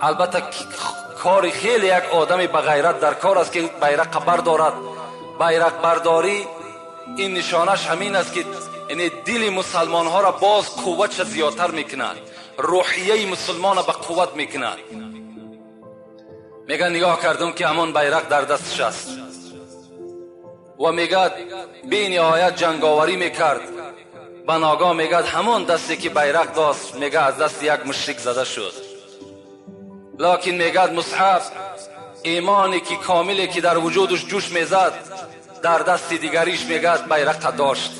البته کار خیلی یک آدمی به غیرت در کار است که بیرق بردارد. بیرق برداری این نشانش همین است که یعنی دل مسلمان ها را باز قوتش زیادتر میکند، روحیه مسلمان را به قوت میکند. میگه نگاه کردم که همان بیرق در دستش است و میگه بی نهایت جنگاوری میکرد. به ناگاه میگه همان دستی که بیرق داشت، میگه از دست یک مشرک زده شد. لکن میگه مصعب ایمانی که کاملی که در وجودش جوش میزد، در دست دیگریش میگه بیرق داشت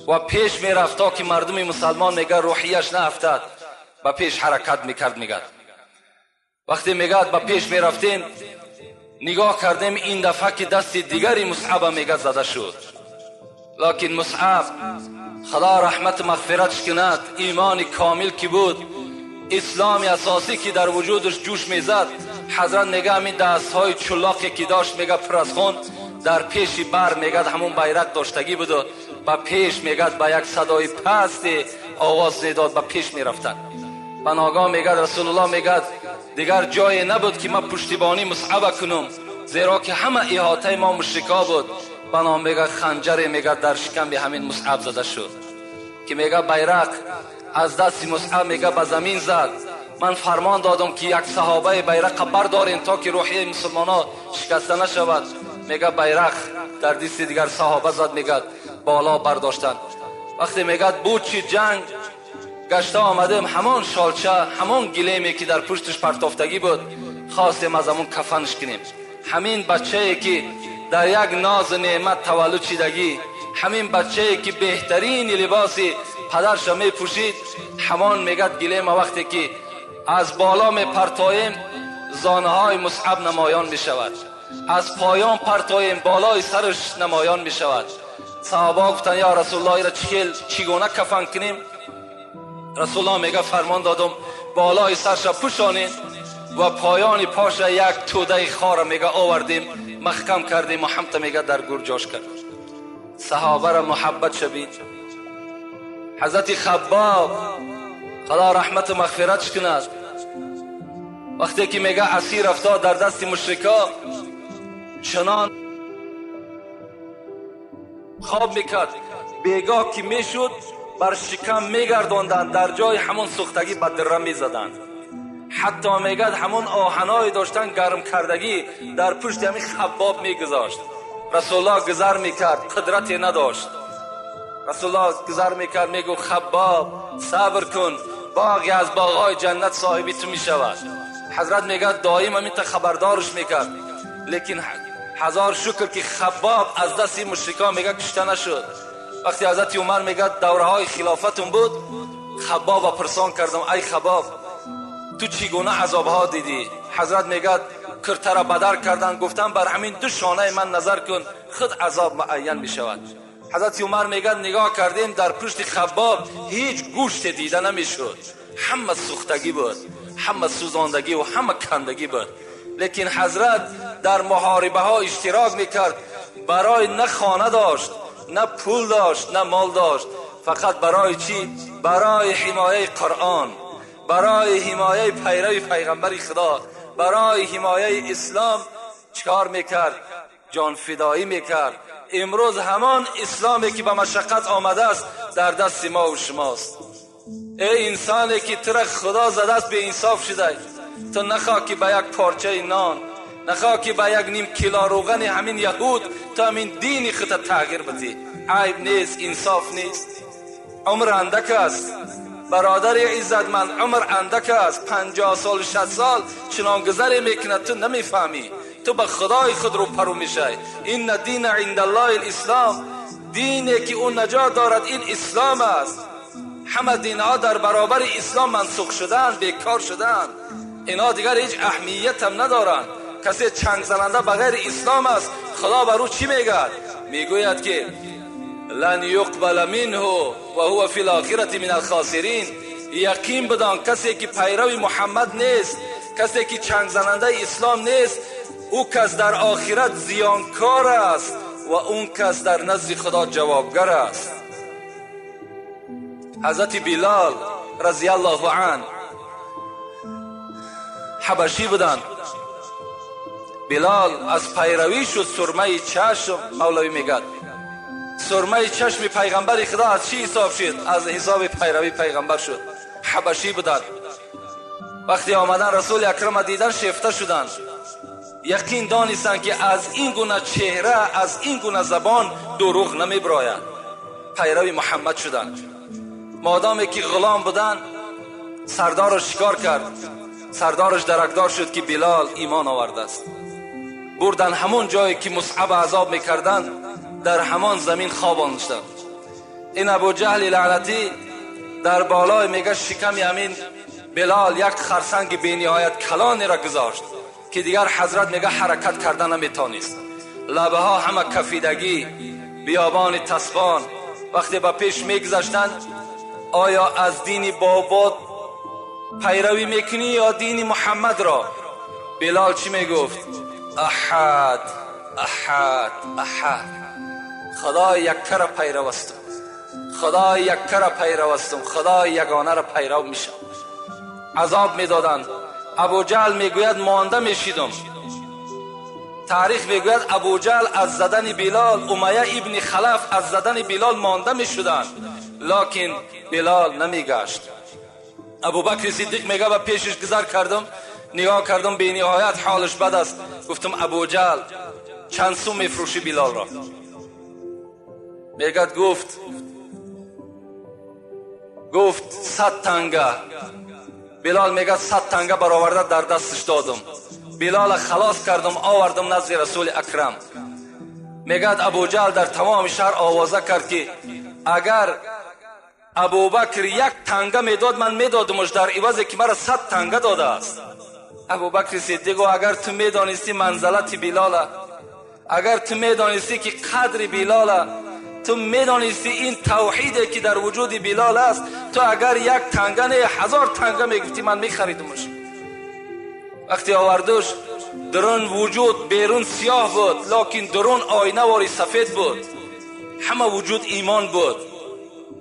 و پیش میرفت تا که مردم مسلمان میگه روحیش نه افتد، به پیش حرکت میکرد. میگه وقتی میگه به پیش میرفتیم، نگاه کردیم این دفعه که دست دیگری مصعب میگه زده شد. لکن مصعب خدا رحمت مغفرتش کند، ایمان کامل که بود، اسلام اساسی که در وجودش جوش میزد، حضرت میگه همین دست های چلاقی که داشت میگه پر از خون، در پیش بر میگه همون بیرق داشتگی بود و به پیش میگه با یک صدای پست آواز میداد، به پیش میرفتن. به ناگاه میگه رسول الله میگه دیگر جای نبود که من پشتیبانی مصعب کنم، زیرا که همه احاطه ما مشرکا بود. بنا میگه خنجر میگه در شکم به همین مصعب زده شد که میگه بیرق از دست مصعب میگه به زمین زد. من فرمان دادم که یک صحابه بیرق بردارین تا که روحیه مسلمان ها شکسته نشود. میگه بیرق در دست دیگر صحابه زد، میگه بالا برداشتن. وقتی میگه بود چی جنگ گشته آمدیم، همان شالچه همان گلیمی که در پشتش پرتافتگی بود خواستیم از همون کفنش کنیم. همین بچه که در یک ناز نعمت تولد شدگی، همین بچه که بهترین لباسی پدرش می پوشید، همان میگه گلیم وقتی که از بالا می پرتاییم زانه های مصعب نمایان می شود، از پایان پرتاییم بالای سرش نمایان می شود. صحابه گفتن یا رسول الله را چگونه کفن کنیم؟ رسول الله میگه فرمان دادم بالای سرش پوشانیم و پایان پاش یک توده خار میگه آوردیم محکم کردیم و همتا میگه در گور جاش کرد. صحابه را محبت شبید. حضرت خباب خدا رحمت و مغفرتش کند، وقتی که میگه اسیر افتاد در دست مشرکا، چنان خواب میکرد، بیگاه که میشد بر شکم میگرداندند، در جای همون سوختگی به دره میزدند. حتی میگد همون آهنای داشتن گرم کردگی در پشت همین خباب میگذاشت. رسول الله گذر میکرد، قدرتی نداشت. رسول الله گذر میکرد، میگو خباب صبر کن، باغی از باغهای جنت صاحبی تو میشود. حضرت میگه دائم همین تا خبردارش میکرد، لیکن هزار شکر که خباب از دست مشرکان میگه کشته نشد. وقتی حضرت عمر میگه دوره های خلافتون بود، خباب پرسان کردم ای خباب تو چگونه عذاب ها دیدی؟ حضرت میگه کرته را بدر کردن، گفتم بر همین دو شانه من نظر کن، خود عذاب معین میشود. حضرت عمر میگه نگاه کردیم در پشت خباب هیچ گوشت دیده نمیشد، همه سوختگی بود، همه سوزاندگی و همه کندگی بود. لیکن حضرت در محاربه ها اشتراک میکرد، برای نه خانه داشت، نه پول داشت، نه مال داشت، فقط برای چی؟ برای حمایه قرآن، برای حمایه پیرو پیغمبر خدا، برای حمایه اسلام چکار میکرد؟ جان فدایی میکرد. امروز همان اسلامی که به مشقت آمده است در دست ما و شماست. ای انسانی که تر خدا زده است به انصاف شده، تو نخواه که به یک پارچه نان، نخواه که به یک نیم کیلو روغن همین یهود تو همین دین خود تغییر بدی. عیب نیست، انصاف نیست. عمر اندک است برادر عزتمند، عمر اندک است. 50 سال 60 سال چنان گذری میکند تو نمیفهمی، تو به خدای خود رو پرو میشی. این دین عند الله الاسلام، دینی که اون نجات دارد این اسلام است. همه دینها در برابر اسلام منسوخ شدن، بیکار شدن، اینا دیگر هیچ اهمیت هم ندارند. کسی چنگ زننده بغیر اسلام است، خدا بر او چی میگه؟ میگوید که لن یقبل منه و هو فی الاخرة من الخاسرین. یقین بدان کسی که پیرو محمد نیست، کسی که چنگ زننده اسلام نیست، او کس در آخرت زیانکار است و اون کس در نزد خدا جوابگر است. حضرت بلال رضی الله عنه حبشی بودند. بلال از پیروی شد سرمه چشم. مولوی میگد سرمه چشم پیغمبر خدا از چی حساب شد؟ از حساب پیروی پیغمبر شد. حبشی بودند. وقتی آمدن رسول اکرم دیدن شیفته شدند، یقین دانستند که از این گونه چهره، از این گونه زبان دروغ نمیبراید. پیروی محمد شدند. مادامی که غلام بودند سردارش شکار کرد، سردارش درکدار شد که بلال ایمان آورده است. بردن همون جایی که مصعب عذاب میکردند، در همان زمین خواباندند. این ابو جهل لعنتی در بالای میگه شکم همین بلال یک خرسنگ بینهایت کلانی را گذاشت که دیگر حضرت میگه حرکت کردن نمیتونست. لبه ها همه کفیدگی، بیابان تسبان. وقتی به پیش میگذشتند، آیا از دین بابات پیروی میکنی یا دین محمد را؟ بلال چی میگفت؟ احد احد احد، خدای یکه را پیرو هستم، خدای یکه را پیرو هستم، خدای یگانه را پیرو میشم. عذاب میدادند. ابو جهل میگوید مانده میشیدم. تاریخ میگوید ابو جهل از زدن بلال، امیه ابن خلف از زدن بلال مانده میشدند، لاکن بلال نمیگشت. ابوبکر صدیق میگه و پیشش گذر کردم، نگاه کردم به نهایت حالش بد است. گفتم ابوجهل چند سو میفروشی بلال را؟ میگه گفت 100 تنگه. بلال میگه 100 تنگه برآورده در دستش دادم. بلال خلاص کردم، آوردم نزد رسول اکرم. میگه ابوجهل در تمام شهر آوازه کرد که اگر ابوبکر 1 تنگه میداد من میدادمش در عوض که مرا 100 تنگه داده است. ابوبکر صدیق اگر تو میدانستی منزلت بلال، اگر تو میدانستی که قدر بلال، تو میدانستی این توحیده که در وجود بلال است، تو اگر 1 تنگه نه 1000 تنگه میگفتی من میخریدمش. وقتی آوردش درون وجود بیرون سیاه بود، لکن درون آینه واری سفید بود، همه وجود ایمان بود.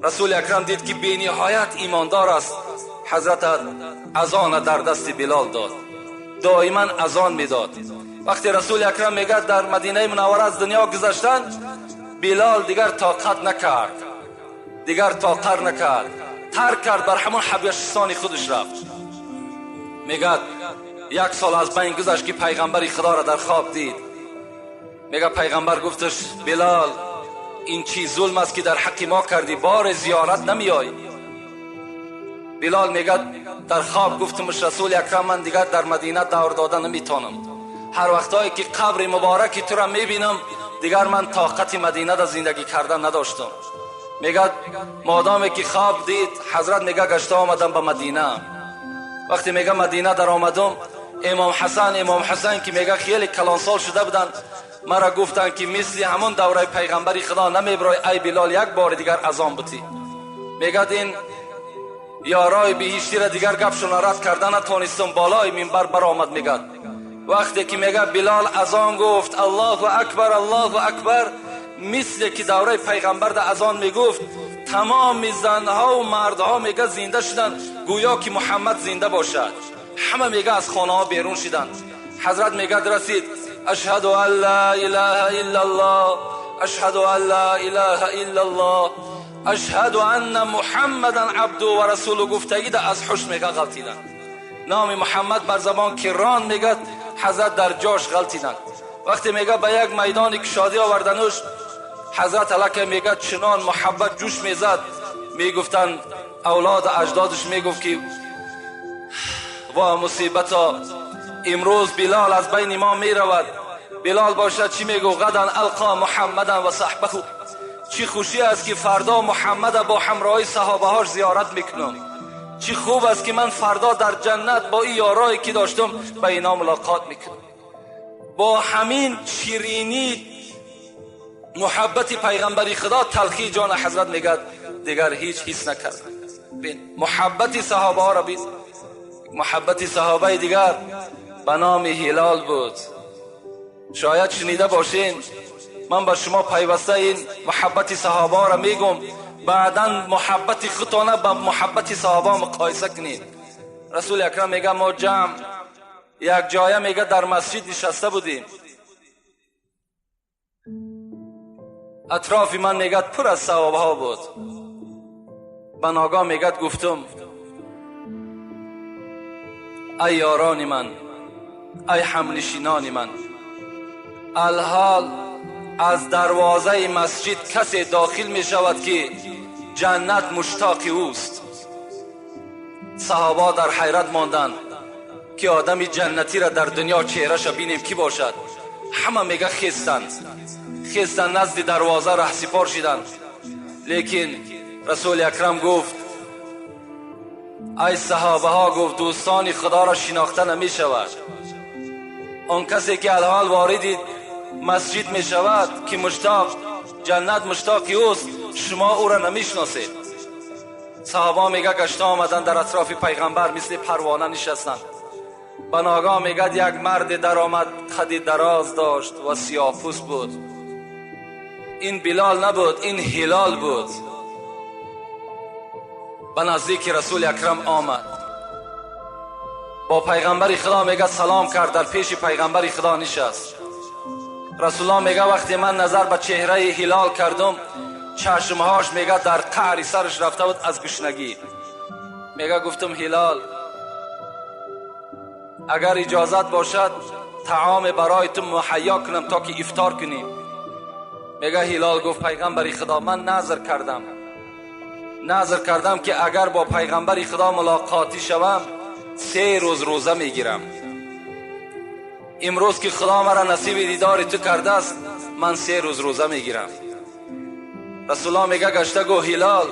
رسول اکرم دید که بی نهایت ایماندار است. حضرت اذان در دست بلال داد، دائما اذان میداد. وقتی رسول اکرم میگه در مدینه منوره از دنیا گذشتن، بلال دیگر طاقت نکرد، دیگر طاقت نکرد، ترک کرد، بر همون حبشستان خودش رفت. میگه 1 سال از بین گذشت که پیغمبر خدا را در خواب دید. میگه پیغمبر گفتش بلال این چی ظلم است که در حق ما کردی، بار زیارت نمیای. بلال میگه در خواب گفتمش رسول اکرم من دیگر در مدینه دور داده نمیتونم، هر وقتایی که قبر مبارکی تو را میبینم دیگر من طاقت مدینه در زندگی کردن نداشتم. میگه مادامی که خواب دید حضرت میگه گشته آمدم به مدینه. وقتی میگه مدینه در آمدم، امام حسن که میگه خیلی کلانسال شده بودند، مرا گفتند که مثل همون دوره پیغمبری خدا نمیبرای ای بلال 1 بار دیگر اذان بتی. میگه این یارای بهشتی را دیگر گپشون رد کردن نتونستم، بالای منبر برآمد. میگه وقتی که میگه بلال اذان گفت الله اکبر الله اکبر، مثل که دوره پیغمبر در اذان میگفت، تمام زنها و مردها میگه زنده شدن، گویا که محمد زنده باشد. همه میگه از خانه ها بیرون شدن. حضرت میگه رسید اشهد ان لا اله الا الله، اشهد ان لا اله الا الله، اشهد ان محمدا عبده و رسوله. گفتگی ده از حش میگه غلطیدن، نام محمد بر زبان که ران میگه حضرت در جاش غلطیدن. وقتی میگه به یک میدان کشادی آوردنش، حضرت علیه میگه چنان محبت جوش میزد، میگفتن اولاد اجدادش میگفت که وا مصیبتا امروز بلال از بین ما میرود. بلال باشد چی میگو؟ غدا القا محمدا و صحبه. چی خوشی است که فردا محمد با همراهی صحابه هاش زیارت میکنم. چی خوب است که من فردا در جنت با این یارایی که داشتم به اینا ملاقات میکنم. با همین شیرینی محبت پیغمبری خدا تلخی جان حضرت میگه دیگر هیچ حس نکرد. بین محبت صحابه ها را بین. محبت صحابه دیگر به نام هلال بود. شاید شنیده باشین من با شما پیوسته این محبت صحابه را میگم، بعدا محبت خودتان با محبت صحابه مقایسه کنید. رسول اکرم میگه ما جمع یک جایه میگه در مسجد نشسته بودیم، اطراف من میگه پر از صحابه ها بود. بناگاه میگه گفتم ای یاران من، ای همنشینان من، الحال از دروازه مسجد کسی داخل می شود که جنت مشتاق اوست. صحابه در حیرت ماندند که آدم جنتی را در دنیا چهره‌اش بینیم کی باشد. همه میگه خیستن نزد دروازه ره سپار شدند. لیکن رسول اکرم گفت ای صحابه ها، گفت دوستان خدا را شناخته نمی شود. آن کسی که الحال وارد مسجد می شود که مشتاق جنت مشتاق اوست، شما او را نمی شناسید. صحابه میگه گشته آمدن در اطراف پیغمبر مثل پروانه نشستند. بناگاه میگه یک مرد در آمد، قد دراز داشت و سیاه پوست بود. این بلال نبود، این هلال بود. به نزدیک رسول اکرم آمد، با پیغمبر خدا میگه سلام کرد، در پیش پیغمبر خدا نشست. رسول الله میگه وقتی من نظر به چهره هلال کردم، چشمهاش میگه در قعر سرش رفته بود از گشنگی. میگه گفتم هلال اگر اجازت باشد طعام برای تو مهیا کنم تا که افطار کنیم. میگه هلال گفت پیغمبر خدا من نذر کردم، نذر کردم که اگر با پیغمبر خدا ملاقاتی شوم 3 روز روزه میگیرم. امروز که خدا مرا نصیب دیدار تو کرده است من 3 روز روزه میگیرم. رسول الله میگه گشته گو هلال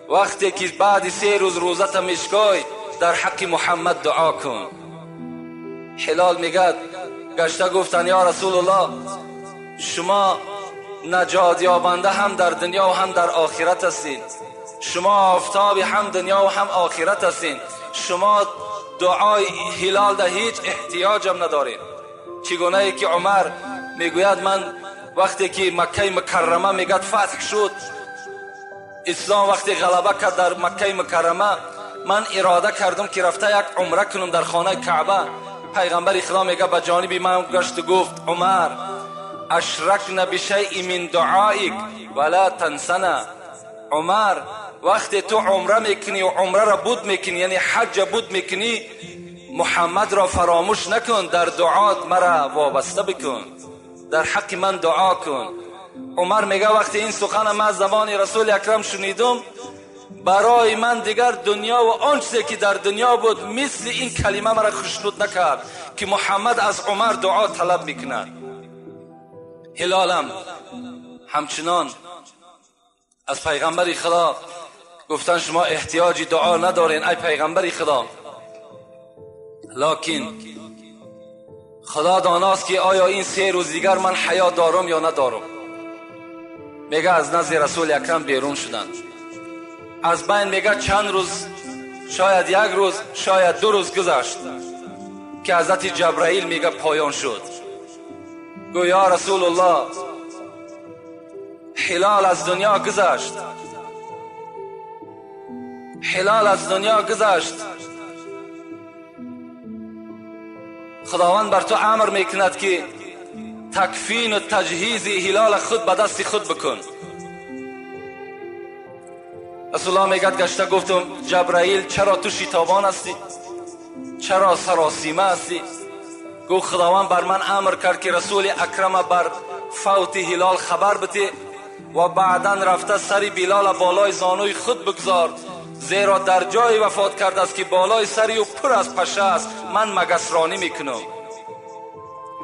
وقتی که بعد 3 روز روزه تا میشکای در حق محمد دعا کن. هلال میگه گشته گفتن یا رسول الله شما نجات یابنده هم در دنیا و هم در آخرت هستین، شما آفتاب هم دنیا و هم آخرت هستین، شما دعای هلال در هیچ احتیاجم ندارین. چگونه ای که عمر میگوید من وقتی که مکه مکرمه میگد فتح شد، اسلام وقتی غلبه کرد در مکه مکرمه، من اراده کردم که رفته یک عمره کنم در خانه کعبه. پیغمبر خدا میگه به جانب من گشت گفت عمر اشرکنا بشیء من دعائک ولا تنسنا. عمر وقتی تو عمره میکنی و عمره را بود میکنی، یعنی حج بود میکنی، محمد را فراموش نکن، در دعات مرا وابسته بکن، در حق من دعا کن. عمر میگه وقتی این سخن من از زبان رسول اکرم شنیدم برای من دیگر دنیا و آن چیزی که در دنیا بود مثل این کلمه مرا خوشنود نکرد که محمد از عمر دعا طلب میکند. هلالم همچنان از پیغمبر خدا گفتن شما احتیاجی دعا ندارین ای پیغمبر خدا، لکن خدا داناست که آیا این 3 روز دیگر من حیات دارم یا ندارم. میگه از نزد رسول اکرم بیرون شدند. از بین میگه چند روز، شاید 1 روز شاید 2 روز گذشت که حضرت جبرائیل میگه پایان شد. گو یا رسول الله هلال از دنیا گذشت، هلال از دنیا گذشت، خداوند بر تو امر میکند که تکفین و تجهیز هلال خود به دست خود بکن. رسول الله میگد گشته گفتم جبرائیل چرا تو شتابان هستی، چرا سراسیمه هستی؟ گفت خداوند بر من امر کرد که رسول اکرم بر فوت هلال خبر بده و بعدا رفته سر بلال بالای زانوی خود بگذار، زیرا در جای وفات کرده است که بالای سری او پر از پشه است، من مگسرانی میکنم.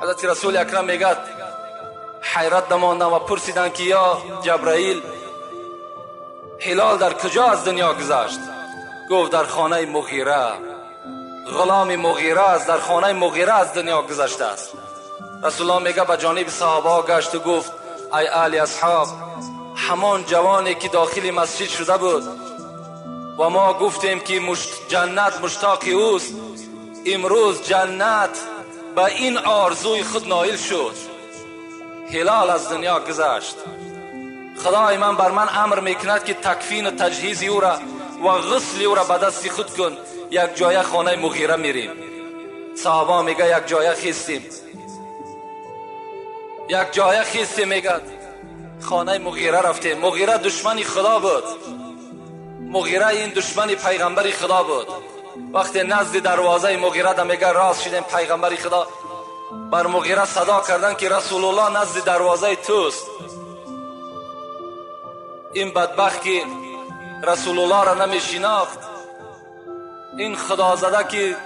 حضرت رسول اکرم میگد حیرت نماندم و پرسیدن که یا جبرائیل هلال در کجا از دنیا گذشت؟ گفت در خانه مغیره، غلام مغیره است، در خانه مغیره از دنیا گذشته است. رسول الله میگه به جانب صحابه گشت و گفت ای اهل اصحاب، همان جوانی که داخل مسجد شده بود و ما گفتیم که جنت مشتاق اوست، امروز جنت به این آرزوی خود نایل شد. هلال از دنیا گذشت. خدای من بر من امر میکند که تکفین و تجهیز او را و غسل او را به دست خود کن. یک جایه خانه مغیره میریم. صحابه میگه یک جایه خیستیم، یک جایه خیستیم، میگه خانه مغیره رفتیم. مغیره دشمن خدا بود، مغیره این دشمن پیغمبر خدا بود. وقتی نزد دروازه مغیره ده میگه راست شدیم، پیغمبر خدا بر مغیره صدا کردن که رسول الله نزد دروازه توست. این بدبخت که رسول الله را نمیشناخت، این خدا زده که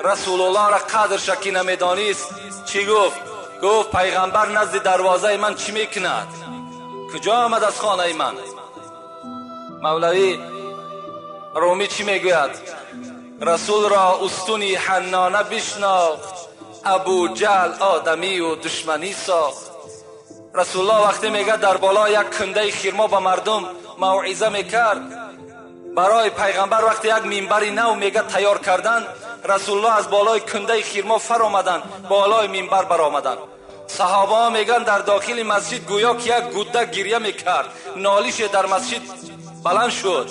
رسول الله را قدرش که نمیدانست، چی گفت؟ گفت پیغمبر نزد دروازه من چی میکند؟ کجا آمد از خانه من؟ مولوی رومی چی میگوید؟ رسول را استونی حنانه بشناخت، ابو جهل آدمی و دشمنی ساخت. رسول الله وقتی میگه در بالا یک کنده خرما به مردم موعظه میکرد، برای پیغمبر وقتی یک منبر نو میگه تیار کردن، رسول الله از بالای کنده خرما فر آمدن، بالای منبر برآمدن. صحابه ها میگن در داخل مسجد گویا که یک گوده گریه میکرد، نالیش در مسجد بلند شد.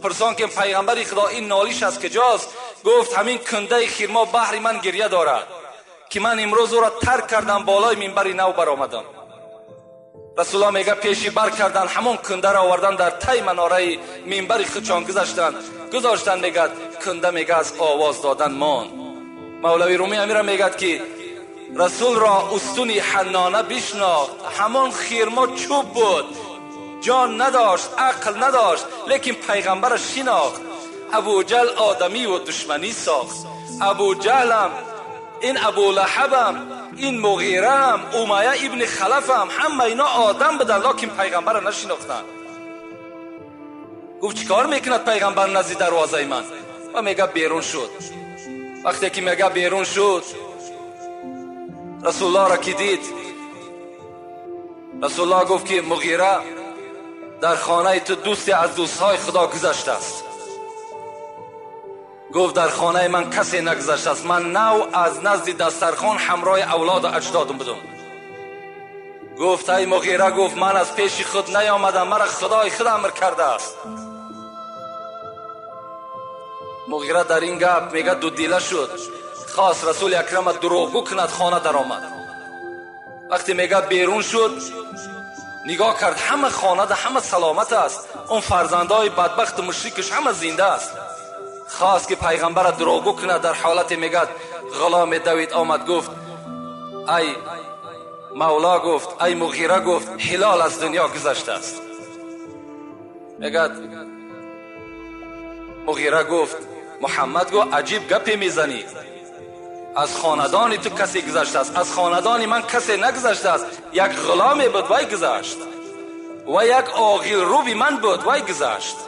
پرسان که پیغمبر خدا این نالیش از کجاست؟ گفت همین کنده خرما بهر من گریه دارد که من امروز او را ترک کردم، بالای منبر نو برآمدم. Расулуллоҳ мега пеши бар кардан, ҳамон кундаро овардан дар тай манораи минбари худшон гузаштанд, гузоштанд. Мегад кунда мега аз овоз додан монд. Мавлави Руми амира мегад ки расулро устуни ҳаннона бишнохт, ҳамон хирмо чӯб буд, ҷон надошт, ақл надошт, лекин пайғамбараш шинохт. Абуҷаҳл одамиву душманӣ сохт. Абуҷаҳлам, ин Абулаҳабам, ин Муғираам, Умайя ибни Халафам, ҳама ино одам буданд, лекин пайғамбарро нашинохтанд. Гуфт чӣ кор мекунад пайғамбар назди дарвозаи ман? Ва мега берун шуд. Вақте ки мега берун шуд, Расулуллоҳро ки дид, Расулуллоҳ гуфт ки Муғира, дар хонаи ту дӯсте аз дӯстҳои Худо гузаштааст. Гуфт дар хонаи ман касе нагузаштааст, ман нав аз назди дастархон ҳамроҳи авлоду аҷдодам будам. Гуфт ай Муғира, гуфт ман аз пеши худ наёмадам, мара Худои худ амр кардааст. Муғира дар ин гап мега дудила шуд, хост Расули Акрама дурӯғгӯ кунад, хона даромад. Вақте мега берун шуд, нигоҳ кард, ҳама хонада ҳама саломат аст, он фарзандҳои бадбахту мушрикаш ҳама зинда аст. Хост ки пайғамбарро дурӯғгӯ кунад, дар ҳолате мегӯяд ғуломе давид омад, гуфт ай мавло, гуфт ай Муғира, гуфт ҳилол аз дунё гузаштааст. Мегӯяд Муғира гуфт Муҳаммад, гуфт аҷиб гапе мезанӣ, аз хонадони ту касе гузаштааст, аз хонадони ман касе нагузаштааст, як ғуломе буд вай гузашт ва як оғилруби ман буд вай гузашт.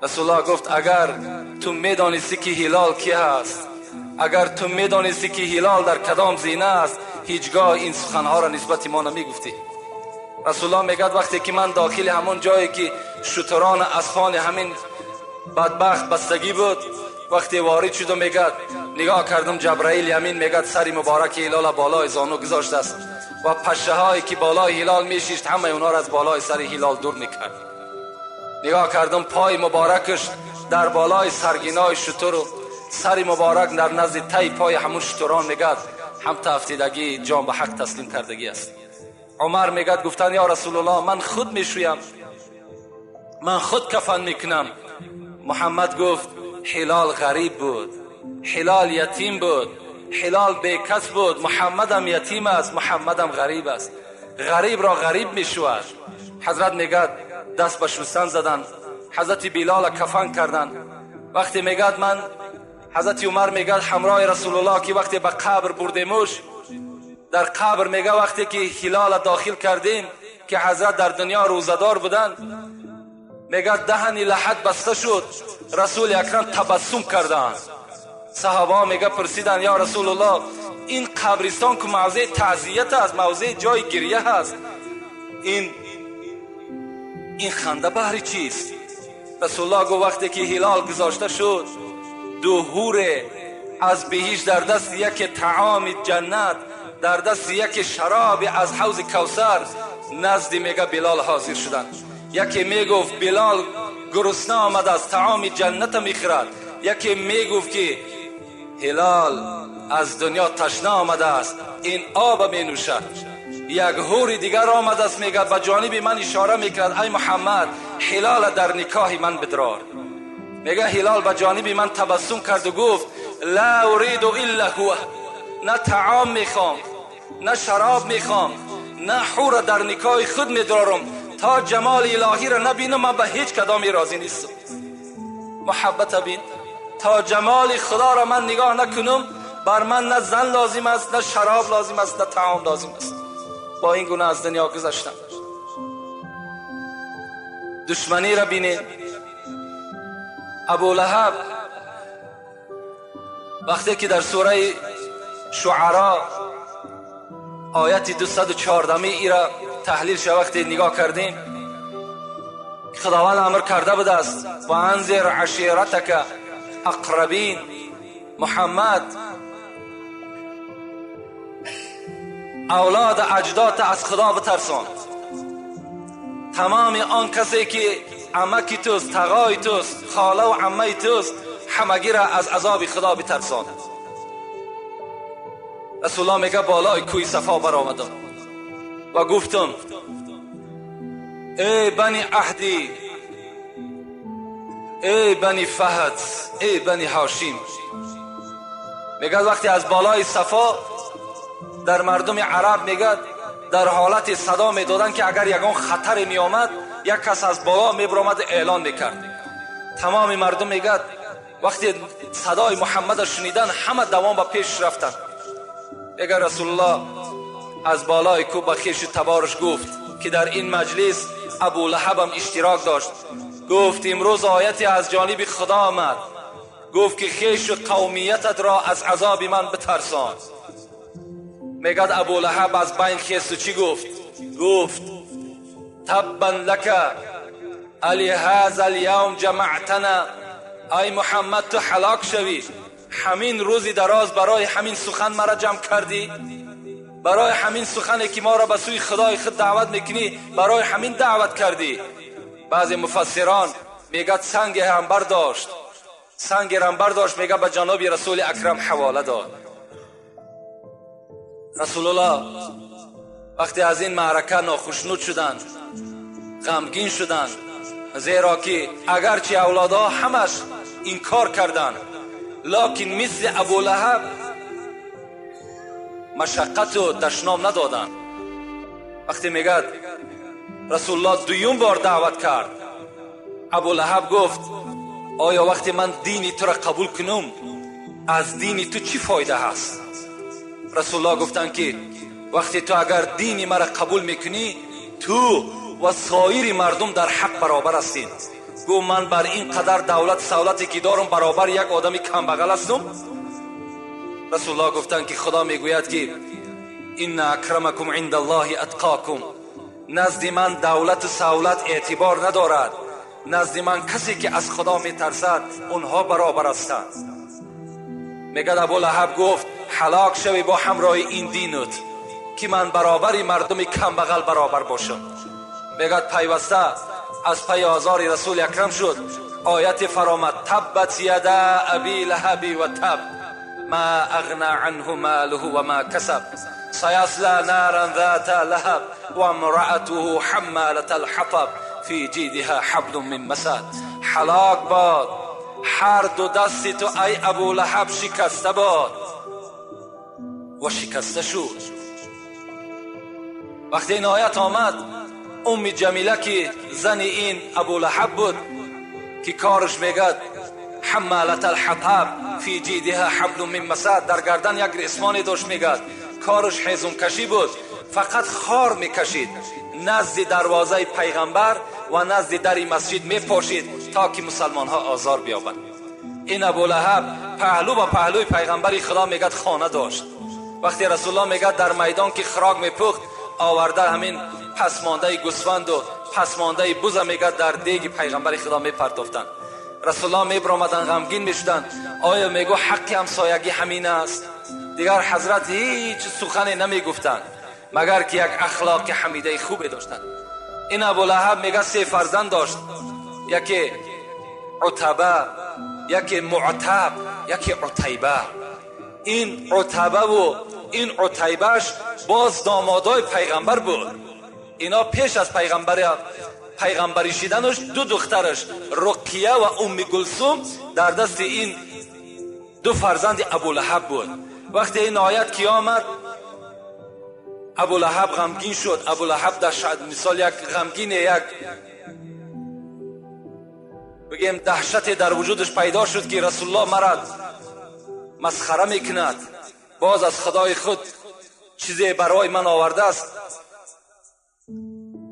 Расулуллоҳ гуфт агар ту медонисти ки ҳилол ки ҳаст, агар ту медонисти ки ҳилол дар кадом зина аст, ҳеҷ гоҳ ин суханҳоро нисбати мо намегуфтӣ. Расулуллоҳ мегӯяд вақте ки ман дохили ҳамон ҷое ки шутурон аспони ҳамин бадбахт бастагӣ буд, вақте ворид шудам, мегӯяд нигоҳ кардам, Ҷабраил ямин мегӯяд сари мубораки ҳилола болои зону гузоштааст ва пашшаҳое ки болои ҳилол мешишт ҳамаи онҳоро аз болои сари ҳилол дур мекард. Нигоҳ кардам, пои муборакаш дар болои саргинои шутуру сари муборак дар назди таи пои ҳамун шутурон, мегӯяд ҳам тафтидагӣ ҷон ба ҳақ таслим кардагӣ аст. Умар мегӯяд гуфтан ё Расулуллоҳ, ман худ мешӯям, ман худ кафан мекунам. Муҳаммад гуфт ҳилол ғариб буд, ҳилол ятим буд, ҳилол бекас буд, Муҳаммадам ятим аст, Муҳаммадам ғариб аст, ғарибро ғариб мешӯяд. Ҳазрат мегӯяд даст ба шустан заданд, ҳазрати Билола кафан карданд. Вақте мегӯяд ман ҳазрати Умар мегӯяд ҳамроҳи Расулуллоҳ ки вақте ба қабр бурдемуш, дар қабр мегӯяд вақте ки ҳилола дохил кардем ки ҳазрат дар дунё рӯзадор буданд, мегӯяд даҳани лаҳад баста шуд, Расули Акрам табассум карданд. Саҳобаҳо мегӯяд пурсиданд ё Расулуллоҳ, ин қабристон ки мавзеи таъзият аст, мавзеи ҷои гиря ҳаст, ин ханда баҳри чист? Расулуллоҳ гуфт вақте ки ҳилол гузошта шуд, ду ҳуре аз биҳишт дар дасти яке таоми ҷаннат, дар дасти яке шароби аз ҳавзи Кавсар назди мега Билол ҳозир шуданд. Яке мегуфт Билол гурусна омадааст, таоми ҷанната мехӯрад. Яке мегуфт ки ҳилол аз дунё ташна омадааст, ин оба менӯшад. Як ҳури дигар омадааст, мегӯяд ба ҷониби ман ишора мекард, ай Муҳаммад, ҳилола дар никоҳи ман бидрор. Мегӯяд ҳилол ба ҷониби ман табассум карду гуфт ла уриду илла ҳува, на таом мехоҳам, на шароб мехоҳам, на ҳура дар никоҳи худ медрорам, то ҷамоли илоҳиро набинам ман ба ҳеҷ кадоме розӣ нестам. Муҳаббата бин, то ҷамоли худоро ман нигоҳ накунам, бар ман на зан лозим аст, на шароб лозим аст, на таом лозим аст. Бо ин гуна аз дунё гузаштам. Душманиро бинед. Абулаҳаб вақте ки дар сураи Шуаро ояти 214 ира таҳлил ша вақте нигоҳ кардем, Худованд амр карда будааст ва анзир аширатака ақрабин. Муҳаммад, авлоду аҷдодта аз Худо битарсон. Тамоми он касе ки амаки туст, тағои туст, холаву аммаи туст, ҳамагиро аз азоби Худо битарсон. Расулуллоҳ мегӯяд болои кӯҳи Сафо баромадам. و گفتم ای بنی عهدی، ای بنی فهد، ای بنی هاشم. میگه وقتی از بالای صفا در مردم عرب میگه در حالت صدا میدادن که اگر یگان خطر میآمد یک کس از بالا میبرآمد اعلان میکرد. تمام مردم میگه وقتی صدای محمد شنیدن همه دوام به پیش رفتن. میگه رسول الله از بالای کوه به خویش تبارش گفت که در این مجلس ابو لهب هم اشتراک داشت. گفت امروز آیتی از جانب خدا آمد، گفت که خویش و قومیتت را از عذاب من بترسان. میگد ابو لهب از بین خیست و چی گفت؟ گفت تبا لک علی هذا الیوم جمعتنا، ای محمد تو هلاک شوی، همین روزی دراز برای همین سخن مرا جمع کردی، برای همین سخنی که ما را به سوی خدای خود دعوت میکنی برای همین دعوت کردی. بعضی مفسران میگد سنگ هم برداشت، سنگ هم برداشت، میگه به جناب رسول اکرم حواله داد. رسول الله وقتی از این معرکه ناخشنود شدند، غمگین شدند، زیرا که اگرچه اولادها همش انکار کردند، لکن مثل ابو لهب مشقت و دشنام ندادند. وقتی میگد رسول الله دویم بار دعوت کرد، ابو لهب گفت آیا وقتی من دینی تو را قبول کنم از دینی تو چی فایده هست؟ رسول الله گفتند که وقتی تو اگر دینی مرا قبول میکنی تو و سایر مردم در حق برابر هستین. گفت من بر این قدر دولت سولتی که دارم برابر یک آدمی کم بغل هستم؟ رسول الله گفتند که خدا میگوید که ان اکرمکم عند الله اتقاکم، نزد من دولت و سولت اعتبار ندارد، نزد من کسی که از خدا میترسد اونها برابر هستند. میگه ابو لهب گفت هلاک شوی با همراه این دینت که من برابری مردم کم بغل برابر باشم. میگه پیوسته از پی آزار رسول اکرم شد. آیت فرامد تبت یدا ابی لهب و تب ما اغنى عنه ماله و ما کسب سیصلی نارا ذات لهب و امرأته حمالة الحطب فی جیدها حبل من مسد. هلاک باد هر دو دست تو ای ابو لهب شکسته باد. و شکسته شد. وقتی این آیت آمد، ام جمیله که زن این ابو لهب بود که کارش میگد حمالة الحطب فی جیدها حبل من مسد، در گردن یک ریسمانی داشت، میگد کارش هیزم کشی بود، فقط خار میکشید، نزد دروازه پیغمبر و نزد در مسجد میپاشید تا که مسلمان ها آزار بیابند. این ابو لهب پهلو با پهلوی پیغمبر خدا میگد خانه داشت. وقتی رسول الله میگد در میدان که خراک میپخت، آورده همین پسمانده گوسفند و پسمانده بز میگد در دیگ پیغمبر خدا میپرتافتند. رسول الله میبرآمدن غمگین میشدند. آیا میگو حق همسایگی همین است؟ دیگر حضرت هیچ سخنی نمیگفتند مگر که یک اخلاق حمیده خوبی داشتند. این ابو لهب میگه سه فرزند داشت، یکی عتبه، یکی معتب، یکی عتیبه. این عتبه و این عتیبهش باز دامادای پیغمبر بود. اینا پیش از پیغمبری شدنش دو دخترش رقیه و ام کلثوم در دست این دو فرزند ابو لهب بود. وقتی این آیت که آمد، ابو لهب غمگین شد. ابو لهب در مثال یک غمگین، یک بگیم دهشت در وجودش پیدا شد که رسول الله مرا مسخره میکند، باز از خدای خود چیزی برای من آورده است.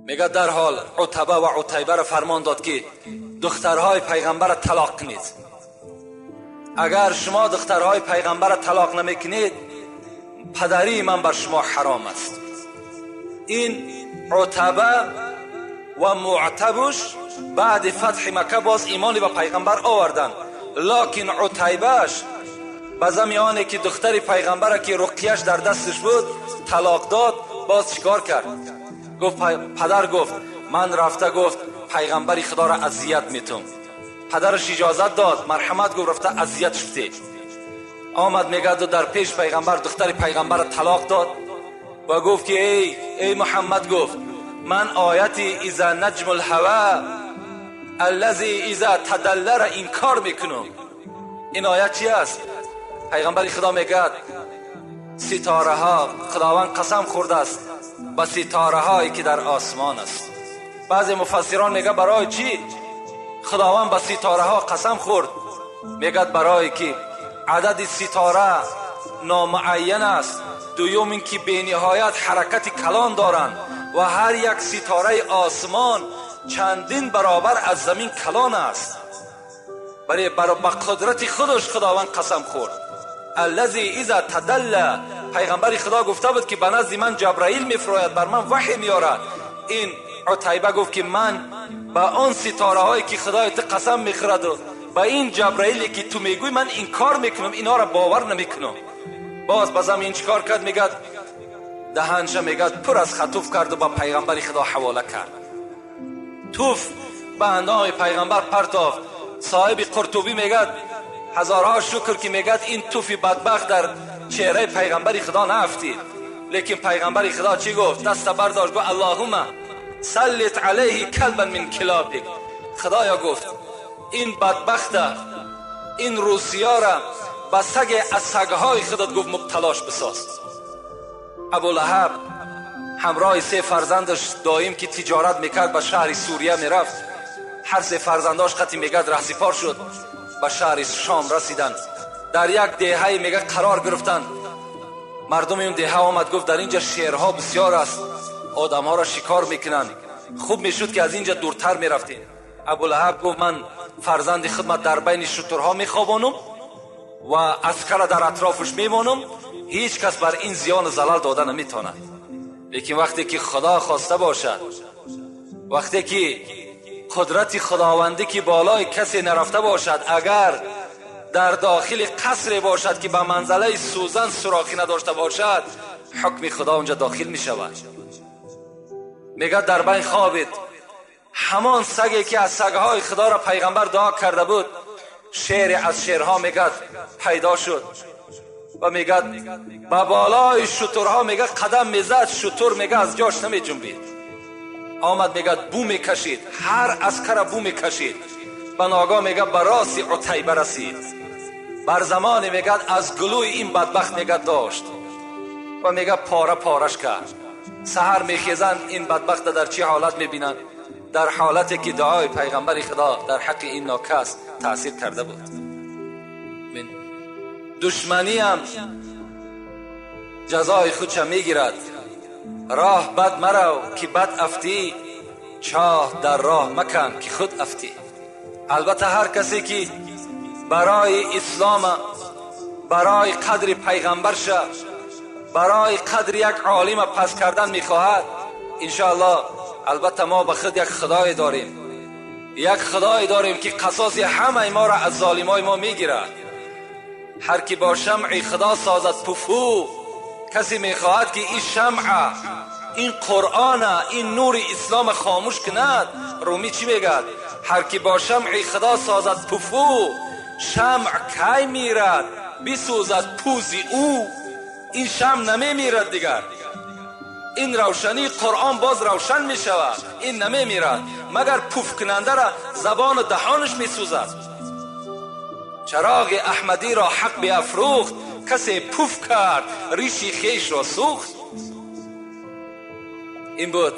میگه در حال عتبه و عتیبه را فرمان داد که دخترهای پیغمبر را طلاق کنید. اگر شما دخترهای پیغمبر را طلاق نمیکنید پدری من بر شما حرام است. این عتبه و معتبش بعد فتح مکه باز ایمانی به پیغمبر آوردند، لکن عتیبهش به زمیانه که دختر پیغمبر که رقیهش در دستش بود طلاق داد، باز چیکار کرد؟ گفت پدر گفت من رفته گفت پیغمبری خدا را اذیت میتم. پدرش اجازت داد، مرحمت گفت رفته اذیت شده. آمد میگه در پیش پیغمبر دختر پیغمبر طلاق داد. و گفت که ای محمد، گفت من آیتی اذا نجم الهوى الذی اذا تدل را انکار میکنم. این آیت چی است؟ پیغمبر خدا میگه ستاره ها، خداوند قسم خورده است به ستاره هایی که در آسمان است. بعضی مفسران میگه برای چی خداوند به ستاره ها قسم خورد؟ میگه برای که عدد ستاره نامعین است، دوم اینکه به نهایت حرکت کلان دارند و هر یک ستاره آسمان چندین برابر از زمین کلان است. برای به قدرت خودش خداوند قسم خورد. الذی اذا تدل، پیغمبر خدا گفته بود که به نزد من جبرائیل میفراید، بر من وحی میارد. این عتیبه گفت که من به آن ستاره هایی که خدای تو قسم میخورد و به این جبرائیلی که تو میگوی من انکار میکنم، اینا را باور نمیکنم. باز بازم این چیکار کرد؟ میگه دهنش میگه پر از خطوف کرد و با پیغمبر خدا حواله کرد. توف به اندام پیغمبر پرتافت. صاحب قرطبی میگه هزارها شکر که میگه این توفی بدبخت در چهره پیغمبر خدا نفتید. لیکن پیغمبر خدا چی گفت؟ دست برداشت گفت اللهم سلط علیه کلبا من کلابک. خدایا گفت این بدبخت، این روسیا را به سگ از سگهای خودت گفت مبتلاش بساز. ابولهب همراه سه فرزندش دایم که تجارت میکرد به شهر سوریه میرفت. هر سه فرزنداش قطعی میگد رهسپار شد، به شهر شام رسیدند. در یک دهه میگه قرار گرفتند. مردم این دهه آمد گفت در اینجا شیرها بسیار است، آدمها را شکار میکنند، خوب میشد که از اینجا دورتر میرفتیم. ابولهب گفت من فرزند خدمت در بین شترها میخوابانم و عسکر در اطرافش میمانم، هیچ کس بر این زیان و زلل داده نمیتواند. لیکن وقتی که خدا خواسته باشد، وقتی که قدرت خداوندی که بالای کسی نرفته باشد، اگر در داخل قصر باشد که به منزله سوزن سوراخی نداشته باشد، حکم خدا اونجا داخل می شود. میگه در بین خوابید، همان سگی که از سگهای خدا را پیغمبر دعا کرده بود، شعر از شعرها میگه پیدا شد و میگه به بالای شترها میگه قدم میزد، شتر میگه از جاش نمی جنبید. آمد میگه بو میکشید، هر عسکر بو میکشید. به ناگاه میگه به راس عتیبه رسید. بر زمان میگه از گلوی این بدبخت میگه داشت و میگه پاره پارش کرد. سحر میخیزند این بدبخت در چه حالت میبینند؟ در حالتی که دعای پیغمبر خدا در حق این ناکس تاثیر کرده بود. دشمنی هم جزای خودش میگیرد. راه بد مرو که بد افتی، چاه در راه مکن که خود افتی. البته هر کسی که برای اسلام، برای قدر پیغمبر شه، برای قدر یک عالم پس کردن میخواهد، انشاءالله البته ما به خود یک خدای داریم، یک خدای داریم که قصاص همه ما را از ظالمای ما میگیرد. هر کی با شمع خدا سازد پفو، کسی میخواهد که این شمع، این قرآن، این نور اسلام خاموش کند. رومی چی میگه؟ هر کی با شمع خدا سازد پفو، شمع کی میرد بسوزد پوزی او. این شمع نمیمیرد دیگر، این روشنی قرآن باز روشن میشود، این نمیمیرد، مگر پوف کننده را زبان و دهانش میسوزد. چراغ احمدی را حق بیافروخت، کسی پوف کرد ریشی خیش را سوخت. این بود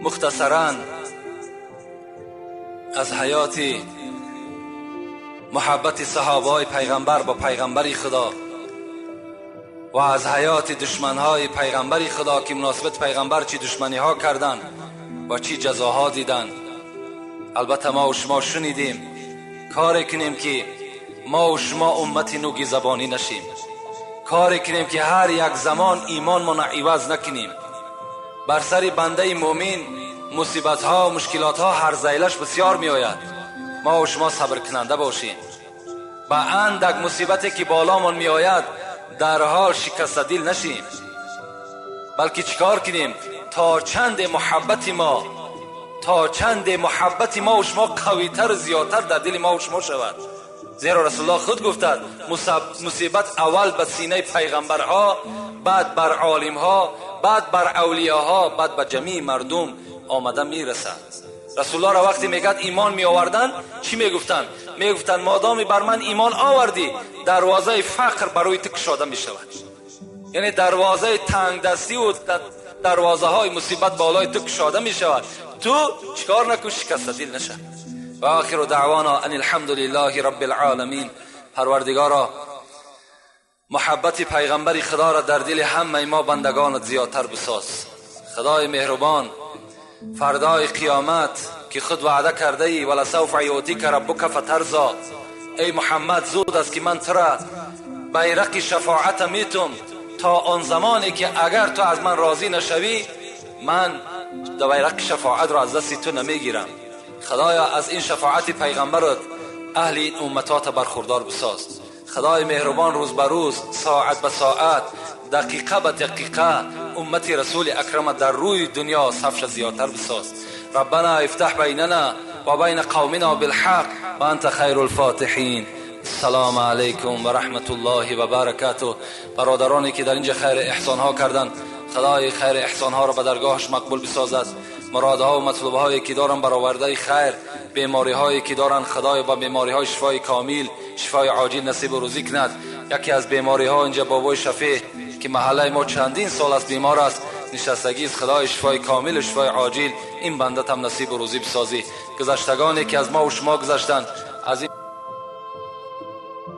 مختصرا از حیات محبت صحابه پیغمبر با پیغمبر خدا و از حیات دشمنهای پیغمبر خدا که مناسبت پیغمبر چی دشمنی ها کردن و چی جزاها دیدن. البته ما و شما شنیدیم، کار کنیم که ما و شما امت نوگی زبانی نشیم، کار کنیم که هر یک زمان ایمان ما عوض نکنیم. بر سر بنده مؤمن مصیبت ها و مشکلات ها هر زیلش بسیار می آید. ما و شما صبر کننده باشیم. به اندک مصیبتی که بالامان می آید در حال شکست دل نشیم، بلکه چیکار کنیم تا چند محبت ما، تا چند محبت ما و شما قویتر و زیادتر در دل ما و شما شود. Зеро Расулуллоҳ худ гуфтад мусибат аввал ба синаи пайғамбарҳо, баъд бар олимҳо, баъд бар авлиёҳо, баъд ба ҷамеи мардум омада мерасад. Расулуллоҳро вақте мегӯяд имон меоварданд, чӣ мегуфтанд? Мегуфтанд модоме бар ман имон овардӣ, дарвозаи фақр барои ту кушода мешавад. Яъне дарвозаи тангдастӣ ва дарвозаҳои мусибат болои ту кушода мешавад. Ту чикор накун, шикастадил наша. و آخر دعوانا ان الحمد لله رب العالمین. پروردگارا، محبت پیغمبر خدا را در دل همه ما بندگانت زیادتر بساز. خدای مهربان، فردای قیامت که خود وعده کرده ای، ولسوف یعطیک ربک فترضی، ای محمد زود است که من تو را بیرق شفاعت میتم تا آن زمانی که اگر تو از من راضی نشوی، من بیرق شفاعت را از دست تو نمیگیرم. خدایا از این شفاعت پیغمبرت اهل این امتات برخوردار بساز. خدای مهربان، روز به روز، ساعت به ساعت، دقیقه به دقیقه امت رسول اکرم در روی دنیا صفش زیادتر بساز. ربنا افتح بیننا و بین قومنا بالحق و انت خیر الفاتحین. السلام علیکم و رحمت الله و برکاته. برادرانی که در اینجا خیر احسان ها کردند، خدای خیر احسان ها را به درگاهش مقبول بسازد. مرادها و مطلوب هایی که دارن برآورده خیر، بیماری هایی که دارن خدای با بیماری های شفای کامل، شفای عاجل نصیب و روزی کند. یکی از بیماری ها اینجا بابای شفیع که محله ما چندین سال است بیمار است، نشستگی است. خدای شفای کامل و شفای عاجل این بنده هم نصیب و روزی بسازی. گذشتگانی که از ما و شما گذشتند از این